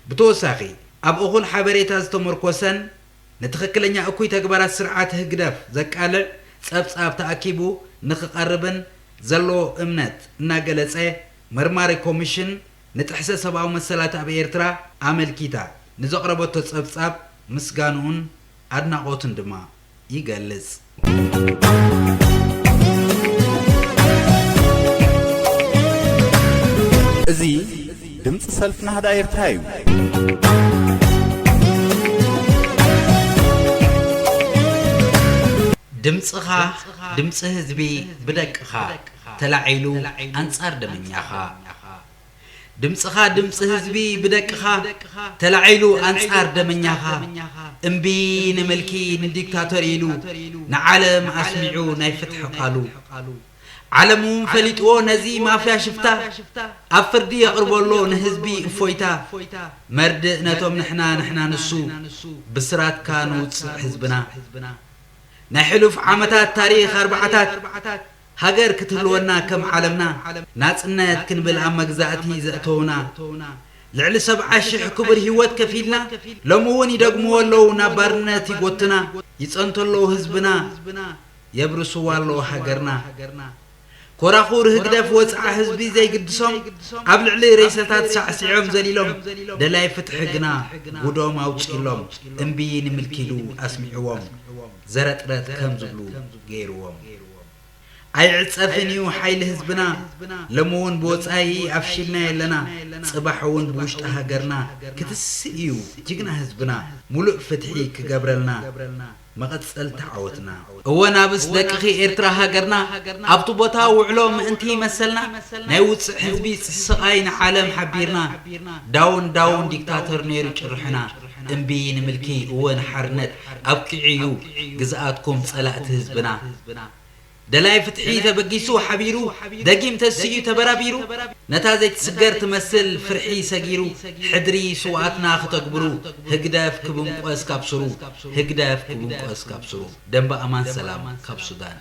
ብተወሳኺ፣ ኣብ እኹል ሓበሬታ ዝተመርኮሰን ንትኽክለኛ እኩይ ተግባራት ስርዓት ህግደፍ ዘቃልዕ ጸብጻብ ተኣኪቡ ንኽቐርብን ዘለዎ እምነት እናገለጸ፣ መርማሪ ኮሚሽን ንጥሕሰት ሰብኣዊ መሰላት ኣብ ኤርትራ ኣመልኪታ ንዘቕረበቶ ጸብጻብ ምስጋንኡን ኣድናቖቱን ድማ ይገልጽ። እዚ ድምጺ ሰልፊ ናህዳ ኤርትራ እዩ። ድምጽኻ፣ ድምጺ ህዝቢ ብደቅኻ ተላዒሉ ኣንጻር ደመኛኻ። ድምጽኻ፣ ድምጺ ህዝቢ ብደቅኻ ተላዒሉ ኣንጻር ደመኛኻ። እምቢ ንምልኪ ንዲክታቶር ኢሉ ንዓለም ኣስሚዑ ናይ ፍትሒ ቃሉ። ዓለም እውን ፈሊጥዎ ነዚ ማፍያ ሽፍታ፣ ኣብ ፍርዲ የቕርቦ ኣሎ ንህዝቢ እፎይታ። መርድእ ነቶም ንሕና ንሕና ንሱ፣ ብስራትካ ንውጽዕ ህዝብና። ናይ ሕሉፍ ዓመታት ታሪኽ ኣርባዓታት፣ ሃገር ክትህልወና ከም ዓለምና፣ ናጽነት ክንብል ኣብ መግዛእቲ ዘእተውና። ልዕሊ ሰብዓ ሽሕ ክቡር ህይወት ከፊልና፣ ሎሚ እውን ይደግምዎ ኣለዉ ናብ ባርነት ይጎትና። ይጸንቶ ኣለዉ ህዝብና። የብርስዋ ኣለዉ ሃገርና። ኮራኹር ህግደፍ ወጽዓ ህዝቢ ዘይግድሶም፣ ኣብ ልዕሊ ሬሳታት ሳዕሲዖም ዘሊሎም፣ ደላይ ፍትሒ ግና ጉዶም ኣውጺእሎም፣ እምቢ ንምልኪ ኢሉ ኣስሚዕዎም፣ ዘረጥረጥ ከም ዝብሉ ገይርዎም። ኣይዕጸፍን እዩ ሓይሊ ህዝብና፣ ሎሚ እውን ብወጻኢ ኣፍሺልና የለና፣ ጽባሕ እውን ብውሽጢ ሃገርና ክትስእ እዩ ጅግና ህዝብና፣ ሙሉእ ፍትሒ ክገብረልና። መቐጸልታ ዓወትና። እወ ናብስ ደቅኺ ኤርትራ ሃገርና፣ ኣብቲ ቦታ ውዕሎ ምእንቲ መሰልና፣ ናይ ውጽዕ ህዝቢ ስቓይ ንዓለም ሓቢርና፣ ዳውን ዳውን ዲክታተር ነይሩ ጭርሕና፣ እምቢ ንምልኪ እወ ንሓርነት ኣብቂዑ እዩ ግዝኣትኩም ጸላእቲ ህዝብና። ደላይ ፍትሒ ተበጊሱ ሓቢሩ፣ ደጊም ተሲኡ ተበራቢሩ፣ ነታ ዘይትስገር ትመስል ፍርሒ ሰጊሩ፣ ሕድሪ ስውኣትና ክተግብሩ፣ ህግደፍ ክብንቆስ ካብ ስሩ፣ ህግደፍ ክብንቆስ ካብ ስሩ። ደንበ ኣማን ሰላም ካብ ሱዳን።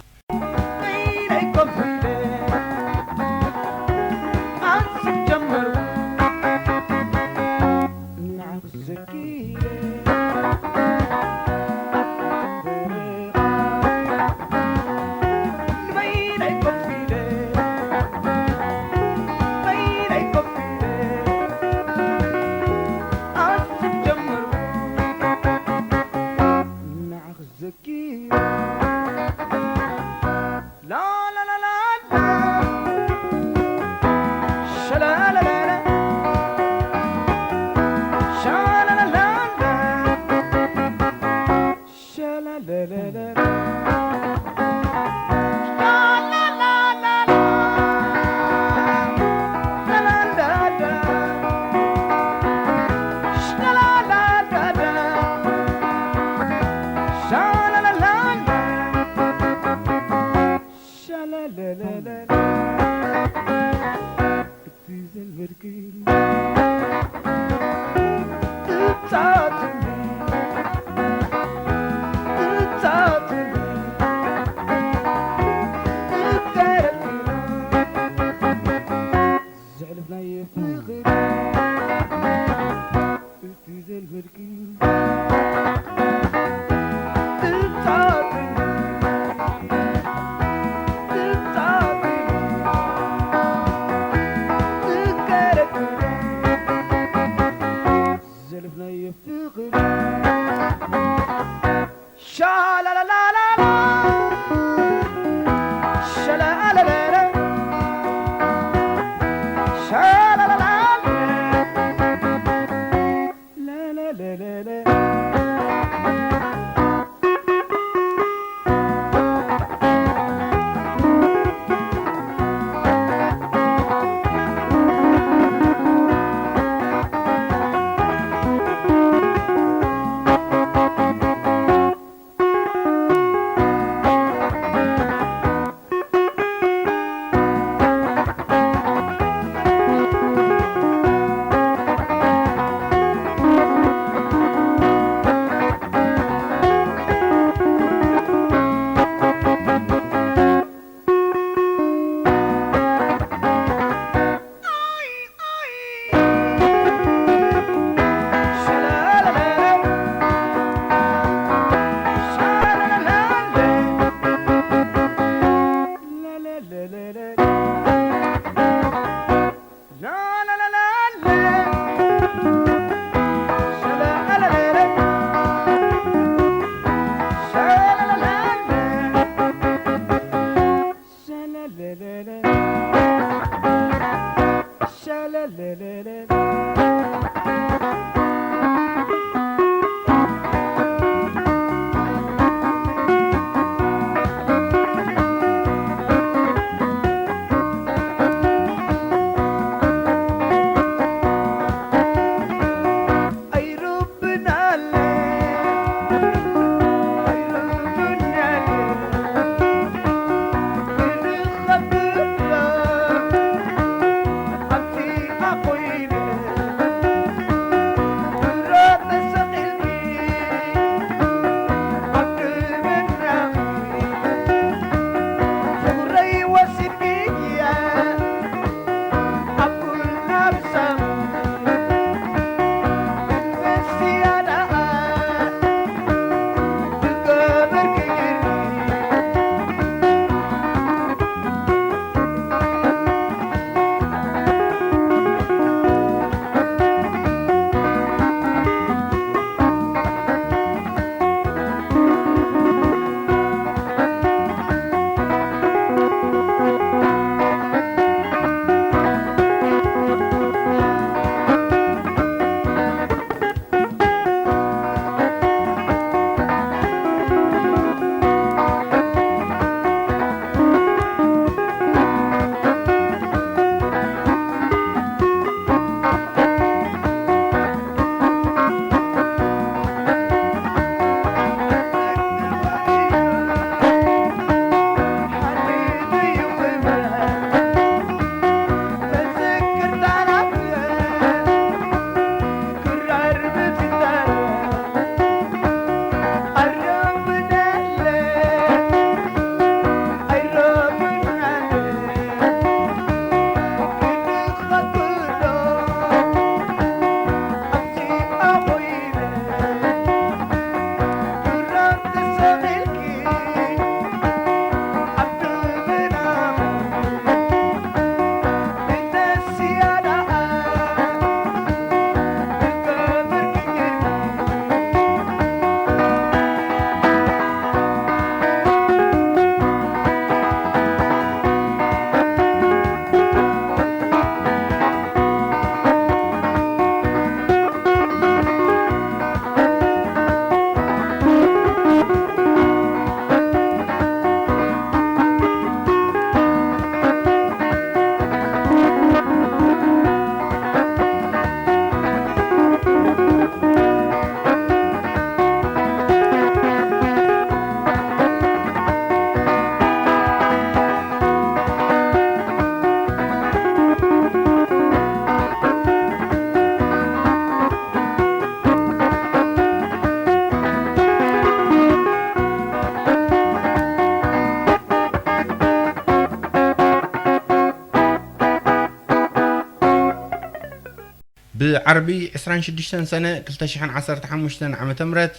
ብዓርቢ ዕስራን ሽዱሽተን ሰነ ክልተ ሽሕን ዓሰርተ ሓሙሽተን ዓመተ ምህረት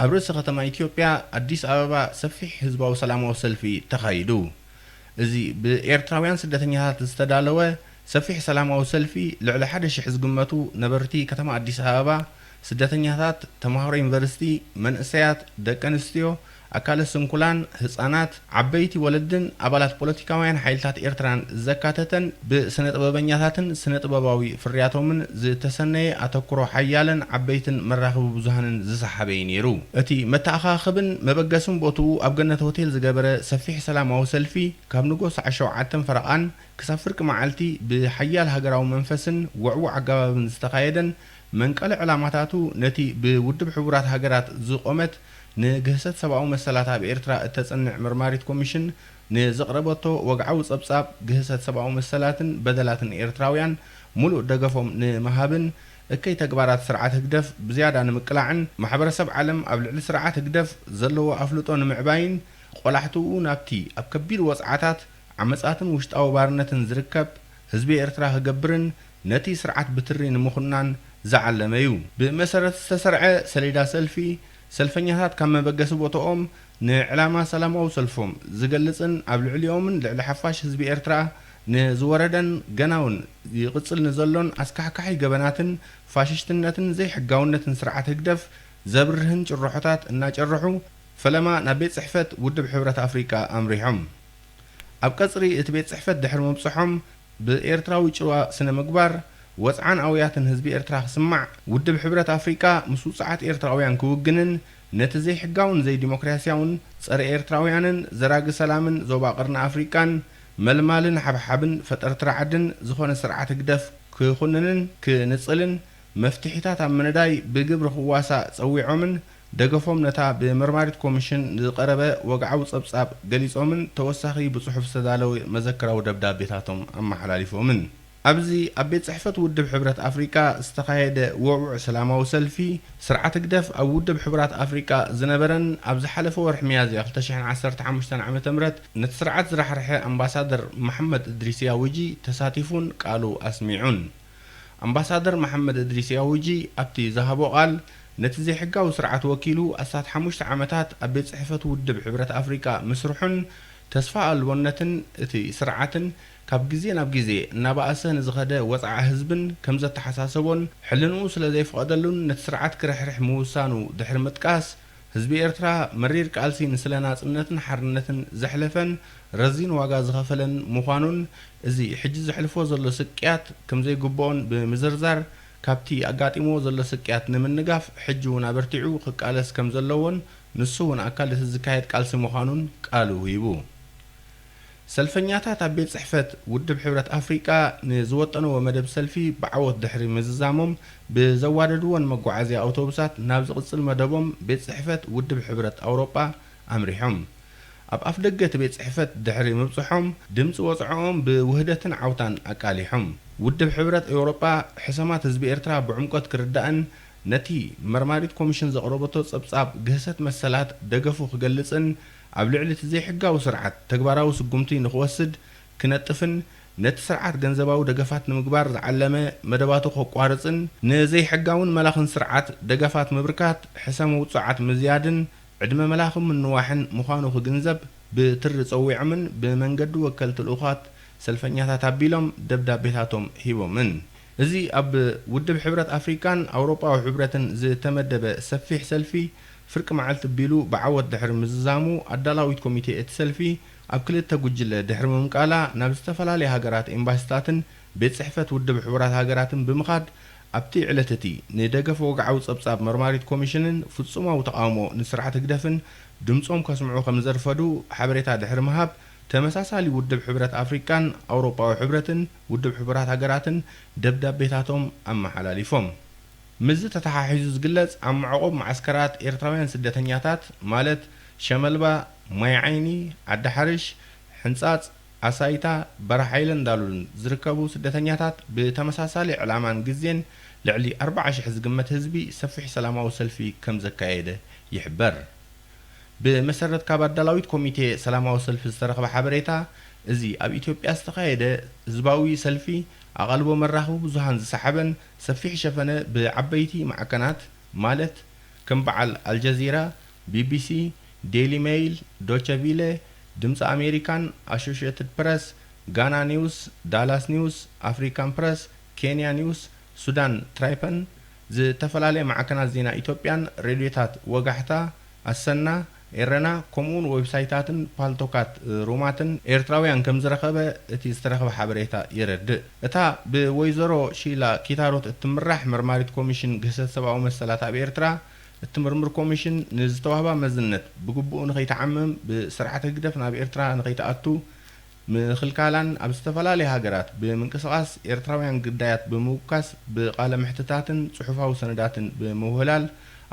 ኣብ ርእሲ ከተማ ኢትዮጵያ ኣዲስ ኣበባ ሰፊሕ ህዝባዊ ሰላማዊ ሰልፊ ተኻይዱ። እዚ ብኤርትራውያን ስደተኛታት ዝተዳለወ ሰፊሕ ሰላማዊ ሰልፊ ልዕሊ ሓደ ሽሕ ዝግመቱ ነበርቲ ከተማ ኣዲስ ኣበባ፣ ስደተኛታት፣ ተምሃሮ ዩኒቨርሲቲ፣ መንእሰያት፣ ደቂ ኣንስትዮ፣ ኣካለ ስንኩላን፣ ህጻናት፣ ዓበይቲ ወለድን ኣባላት ፖለቲካውያን ሓይልታት ኤርትራን ዘካተተን ብስነ ጥበበኛታትን ስነ ጥበባዊ ፍርያቶምን ዝተሰነየ ኣተኩሮ ሓያለን ዓበይትን መራኸቢ ብዙሃንን ዝሰሓበ እዩ ነይሩ። እቲ መተኣኻኸብን መበገስን ቦትኡ ኣብ ገነት ሆቴል ዝገበረ ሰፊሕ ሰላማዊ ሰልፊ ካብ ንጎ ሰዓት ሸውዓተን ፈረቓን ክሳብ ፍርቂ መዓልቲ ብሓያል ሃገራዊ መንፈስን ውዕዉዕ ኣገባብን ዝተኻየደን መንቀሊ ዕላማታቱ ነቲ ብውድብ ሕቡራት ሃገራት ዝቖመት ንግህሰት ሰብኣዊ መሰላት ኣብ ኤርትራ እተጽንዕ መርማሪት ኮሚሽን ንዘቕረበቶ ወግዓዊ ጸብጻብ ግህሰት ሰብኣዊ መሰላትን በደላትን ኤርትራውያን ምሉእ ደገፎም ንምሃብን እከይ ተግባራት ስርዓት ህግደፍ ብዝያዳ ንምቅላዕን ማሕበረሰብ ዓለም ኣብ ልዕሊ ስርዓት ህግደፍ ዘለዎ ኣፍልጦ ንምዕባይን ቆላሕትኡ ናብቲ ኣብ ከቢድ ወጽዓታት ዓመጻትን ውሽጣዊ ባርነትን ዝርከብ ህዝቢ ኤርትራ ክገብርን ነቲ ስርዓት ብትሪ ንምኹናን ዝዓለመ እዩ። ብመሰረት ዝተሰርዐ ሰሌዳ ሰልፊ፣ ሰልፈኛታት ካብ መበገሲ ቦትኦም ንዕላማ ሰላማዊ ሰልፎም ዝገልጽን ኣብ ልዕሊኦምን ልዕሊ ሓፋሽ ህዝቢ ኤርትራ ንዝወረደን ገናውን ይቕጽል ንዘሎን ኣስካሕካሒ ገበናትን ፋሽሽትነትን ዘይሕጋውነትን ስርዓት ህግደፍ ዘብርህን ጭርሖታት እናጨርሑ ፈለማ ናብ ቤት ጽሕፈት ውድብ ሕብረት ኣፍሪቃ ኣምሪሖም። ኣብ ቀጽሪ እቲ ቤት ጽሕፈት ድሕሪ ምብጽሖም፣ ብኤርትራዊ ጭዋ ስነ ምግባር፣ ወጽዓን ኣውያትን ህዝቢ ኤርትራ ክስማዕ፣ ውድብ ሕብረት ኣፍሪቃ ምስ ውጹዓት ኤርትራውያን ክውግንን ነቲ ዘይሕጋውን ዘይዲሞክራስያውን ጸረ ኤርትራውያንን ዘራጊ ሰላምን ዞባ ቀርኒ ኣፍሪቃን መልማልን ሓብሓብን ፈጠርቲ ራዕድን ዝኾነ ስርዓት ህግደፍ ክኹንንን ክንጽልን መፍትሒታት ኣብ ምንዳይ ብግብሪ ክዋሳእ ጸዊዖምን ደገፎም ነታ ብመርማሪት ኮሚሽን ዝቐረበ ወግዓዊ ጸብጻብ ገሊጾምን ተወሳኺ ብጽሑፍ ዝተዳለወ መዘክራዊ ደብዳቤታቶም ኣመሓላሊፎምን። ኣብዚ ኣብ ቤት ጽሕፈት ውድብ ሕብረት ኣፍሪቃ ዝተኻየደ ውዕዉዕ ሰላማዊ ሰልፊ፣ ስርዓት ህግደፍ ኣብ ውድብ ሕቡራት ኣፍሪቃ ዝነበረን ኣብ ዝሓለፈ ወርሒ ሚያዝያ ክልተ ሽሕን ዓሰርተ ሓሙሽተን ዓመተ ምህረት ነቲ ስርዓት ዝራሕርሐ ኣምባሳደር መሓመድ እድሪስ ያውጂ ተሳቲፉን ቃሉ ኣስሚዑን። ኣምባሳደር መሓመድ እድሪስ ያውጂ ኣብቲ ዝሃቦ ቃል፣ ነቲ ዘይሕጋዊ ስርዓት ወኪሉ ኣስታት ሓሙሽተ ዓመታት ኣብ ቤት ጽሕፈት ውድብ ሕብረት ኣፍሪቃ ምስርሑን ተስፋ ኣልቦነትን እቲ ስርዓትን ካብ ግዜ ናብ ግዜ እናበኣሰ ንዝኸደ ወጽዓ ህዝብን ከም ዘተሓሳሰቦን ሕልንኡ ስለ ዘይፈቐደሉን ነቲ ስርዓት ክርሕርሕ ምውሳኑ ድሕሪ ምጥቃስ፣ ህዝቢ ኤርትራ መሪር ቃልሲ ንስለ ናጽነትን ሓርነትን ዘሕለፈን ረዚን ዋጋ ዝኸፈለን ምዃኑን፣ እዚ ሕጂ ዘሕልፎ ዘሎ ስቅያት ከም ዘይግብኦን ብምዝርዛር፣ ካብቲ ኣጋጢምዎ ዘሎ ስቅያት ንምንጋፍ ሕጂ እውን ኣበርቲዑ ክቃለስ ከም ዘለዎን፣ ንሱ እውን ኣካል እቲ ዝካየድ ቃልሲ ምዃኑን ቃሉ ሂቡ። ሰልፈኛታት ኣብ ቤት ጽሕፈት ውድብ ሕብረት ኣፍሪቃ ንዝወጠንዎ መደብ ሰልፊ ብዓወት ድሕሪ ምዝዛሞም፣ ብዘዋደድወን መጓዓዝያ ኣውቶቡሳት ናብ ዝቕጽል መደቦም ቤት ጽሕፈት ውድብ ሕብረት ኣውሮጳ ኣምሪሖም። ኣብ ኣፍደገ እቲ ቤት ጽሕፈት ድሕሪ ምብጽሖም፣ ድምጺ ወጽዓኦም ብውህደትን ዓውታን ኣቃሊሖም። ውድብ ሕብረት ኤውሮጳ ሕሰማት ህዝቢ ኤርትራ ብዕምቆት ክርዳእን ነቲ መርማሪት ኮሚሽን ዘቕረበቶ ጸብጻብ ግህሰት መሰላት ደገፉ ክገልጽን ኣብ ልዕሊ እቲ ዘይሕጋዊ ስርዓት ተግባራዊ ስጉምቲ ንኽወስድ ክነጥፍን ነቲ ስርዓት ገንዘባዊ ደገፋት ንምግባር ዝዓለመ መደባቱ ከቋርጽን ንዘይሕጋውን መላኽን ስርዓት ደገፋት ምብርካት ሕሰም ውጹዓት ምዝያድን ዕድመ መላኺ ምንዋሕን ምዃኑ ክግንዘብ ብትሪ ጸዊዖምን ብመንገዲ ወከልቲ ልኡኻት ሰልፈኛታት ኣቢሎም ደብዳቤታቶም ሂቦምን። እዚ ኣብ ውድብ ሕብረት ኣፍሪቃን ኣውሮጳዊ ሕብረትን ዝተመደበ ሰፊሕ ሰልፊ ፍርቂ መዓልቲ ኣቢሉ ብዓወት ድሕሪ ምዝዛሙ ኣዳላዊት ኮሚቴ እቲ ሰልፊ ኣብ ክልተ ጉጅለ ድሕሪ ምምቃላ ናብ ዝተፈላለያ ሃገራት ኤምባሲታትን ቤት ጽሕፈት ውድብ ሕቡራት ሃገራትን ብምኻድ ኣብቲ ዕለት እቲ ንደገፍ ወግዓዊ ጸብጻብ መርማሪት ኮሚሽንን ፍጹማዊ ተቓውሞ ንስርዓት ህግደፍን ድምጾም ከስምዑ ከም ዘርፈዱ ሓበሬታ ድሕሪ ምሃብ፣ ተመሳሳሊ ውድብ ሕብረት ኣፍሪቃን ኣውሮጳዊ ሕብረትን ውድብ ሕቡራት ሃገራትን ደብዳቤታቶም ኣመሓላሊፎም። ምስዚ ተተሓሒዙ ዝግለጽ፣ ኣብ መዕቆብ መዓስከራት ኤርትራውያን ስደተኛታት፣ ማለት ሸመልባ፣ ማይ ዓይኒ፣ ዓዲ ሓርሽ፣ ሕንጻጽ፣ ኣሳይታ፣ በረሓይለን ዳሉልን ዝርከቡ ስደተኛታት ብተመሳሳሊ ዕላማን ግዜን ልዕሊ ኣርብዓ ሽሕ ዝግመት ህዝቢ ሰፊሕ ሰላማዊ ሰልፊ ከም ዘካየደ ይሕበር። ብመሰረት ካብ ኣዳላዊት ኮሚቴ ሰላማዊ ሰልፊ ዝተረኽበ ሓበሬታ፣ እዚ ኣብ ኢትዮጵያ ዝተኻየደ ህዝባዊ ሰልፊ ኣቓልቦ መራኸቢ ብዙሃን ዝሰሓበን ሰፊሕ ሸፈነ ብዓበይቲ ማዕከናት ማለት ከም በዓል ኣልጀዚራ፣ ቢቢሲ፣ ዴይሊ ሜይል፣ ዶቸ ቪለ፣ ድምፂ ኣሜሪካን ኣሶሽየትድ ፕረስ፣ ጋና ኒውስ፣ ዳላስ ኒውስ፣ ኣፍሪካን ፕረስ፣ ኬንያ ኒውስ፣ ሱዳን ትራይፐን፣ ዝተፈላለያ ማዕከናት ዜና ኢትዮጵያን ሬድዮታት ወጋሕታ፣ ኣሰና፣ ኤረና፣ ከምኡውን ዌብሳይታትን ፓልቶካት ሩማትን ኤርትራውያን ከም ዝረኸበ እቲ ዝተረኽበ ሓበሬታ የረድእ። እታ ብወይዘሮ ሺላ ኪታሮት እትምራሕ መርማሪት ኮሚሽን ግህሰት ሰብኣዊ መሰላት ኣብ ኤርትራ እትምርምር ኮሚሽን ንዝተዋህባ መዝነት ብግቡእ ንኸይትዓምም ብስርዓት ህግደፍ ናብ ኤርትራ ንኸይትኣቱ ምኽልካላን ኣብ ዝተፈላለያ ሃገራት ብምንቅስቓስ ኤርትራውያን ግዳያት ብምውካስ ብቓለ ምሕትታትን ጽሑፋዊ ሰነዳትን ብምውህላል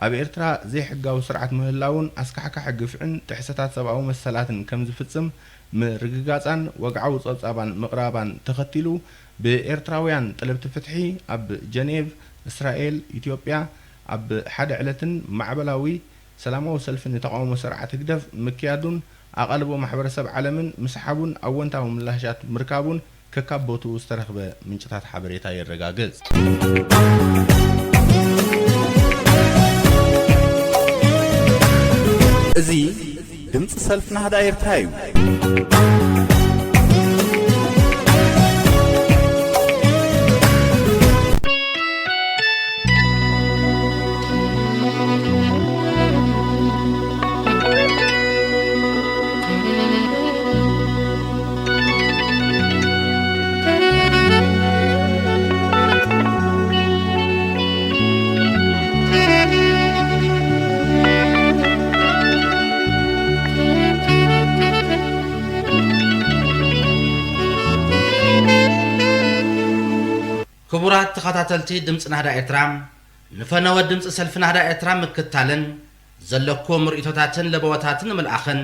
ኣብ ኤርትራ ዘይሕጋዊ ስርዓት ምህላውን ኣስካሕካሒ ግፍዕን ጥሕሰታት ሰብኣዊ መሰላትን ከም ዝፍጽም ምርግጋጻን ወግዓዊ ጸብጻባን ምቕራባን ተኸቲሉ ብኤርትራውያን ጠለብቲ ፍትሒ ኣብ ጀኔቭ፣ እስራኤል፣ ኢትዮጵያ ኣብ ሓደ ዕለትን ማዕበላዊ ሰላማዊ ሰልፊ ንተቓውሞ ስርዓት ህግደፍ ምክያዱን ኣቓልቦ ማሕበረሰብ ዓለምን ምስሓቡን ኣወንታዊ ምላሻት ምርካቡን ከካብ ቦትኡ ዝተረኽበ ምንጭታት ሓበሬታ የረጋግጽ። እዚ ድምፂ ሰልፊ ናህዳ ኤርትራ እዩ። ክቡራት ተኸታተልቲ ድምፂ ናህዳ ኤርትራ፣ ንፈነወ ድምፂ ሰልፊ ናህዳ ኤርትራ ምክታልን ዘለኩም ርእይቶታትን ለበዋታትን ንምልኣኽን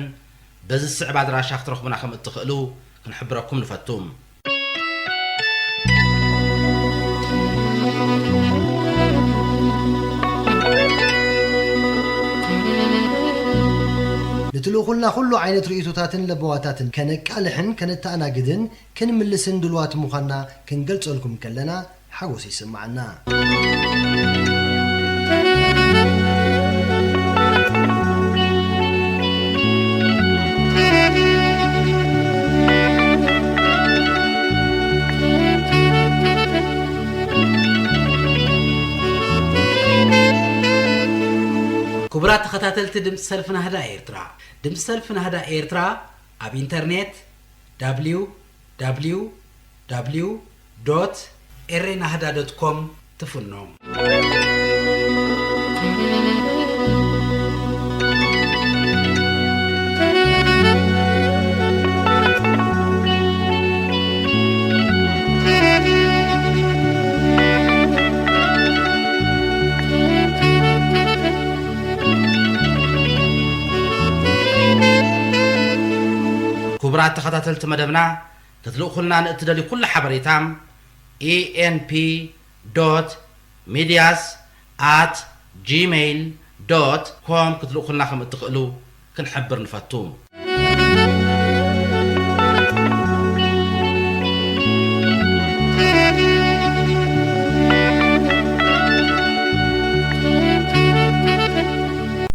በዚ ዝስዕብ ኣድራሻ ክትረኽቡና ከም እትኽእሉ ክንሕብረኩም ንፈቱ። ንትልእኹልና ኩሉ ዓይነት ርእይቶታትን ለበዋታትን ከነቃልሕን ከነተኣናግድን ክንምልስን ድልዋት ምዃንና ክንገልጸልኩም ከለና ሓጎስ ይስምዓና። ክቡራት ተኸታተልቲ ድምፂ ሰልፊ ናህዳ ኤርትራ፣ ድምፂ ሰልፊ ናህዳ ኤርትራ ኣብ ኢንተርኔት www ኤሬናህዳ ዶት ኮም ትፍኖ። ክቡራት ተኸታተልቲ መደብና፣ ክትልእኹልና ንእትደልዩ ኩሉ ሓበሬታ፣ ኢኤንፒ ዶት ሚድያስ ኣት ጂሜይል ዶት ኮም ክትልእኹልና ከም እትኽእሉ ክንሕብር ንፈቱ።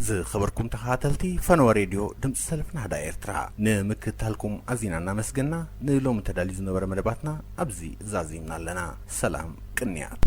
ዝኸበርኩም ተኸታተልቲ ፈነወ ሬድዮ ድምፂ ሰልፊ ናህዳ ኤርትራ፣ ንምክትታልኩም ኣዚና እናመስገና፣ ንሎሚ ተዳልዩ ዝነበረ መደባትና ኣብዚ ዛዚምና ኣለና። ሰላም፣ ቅንያት።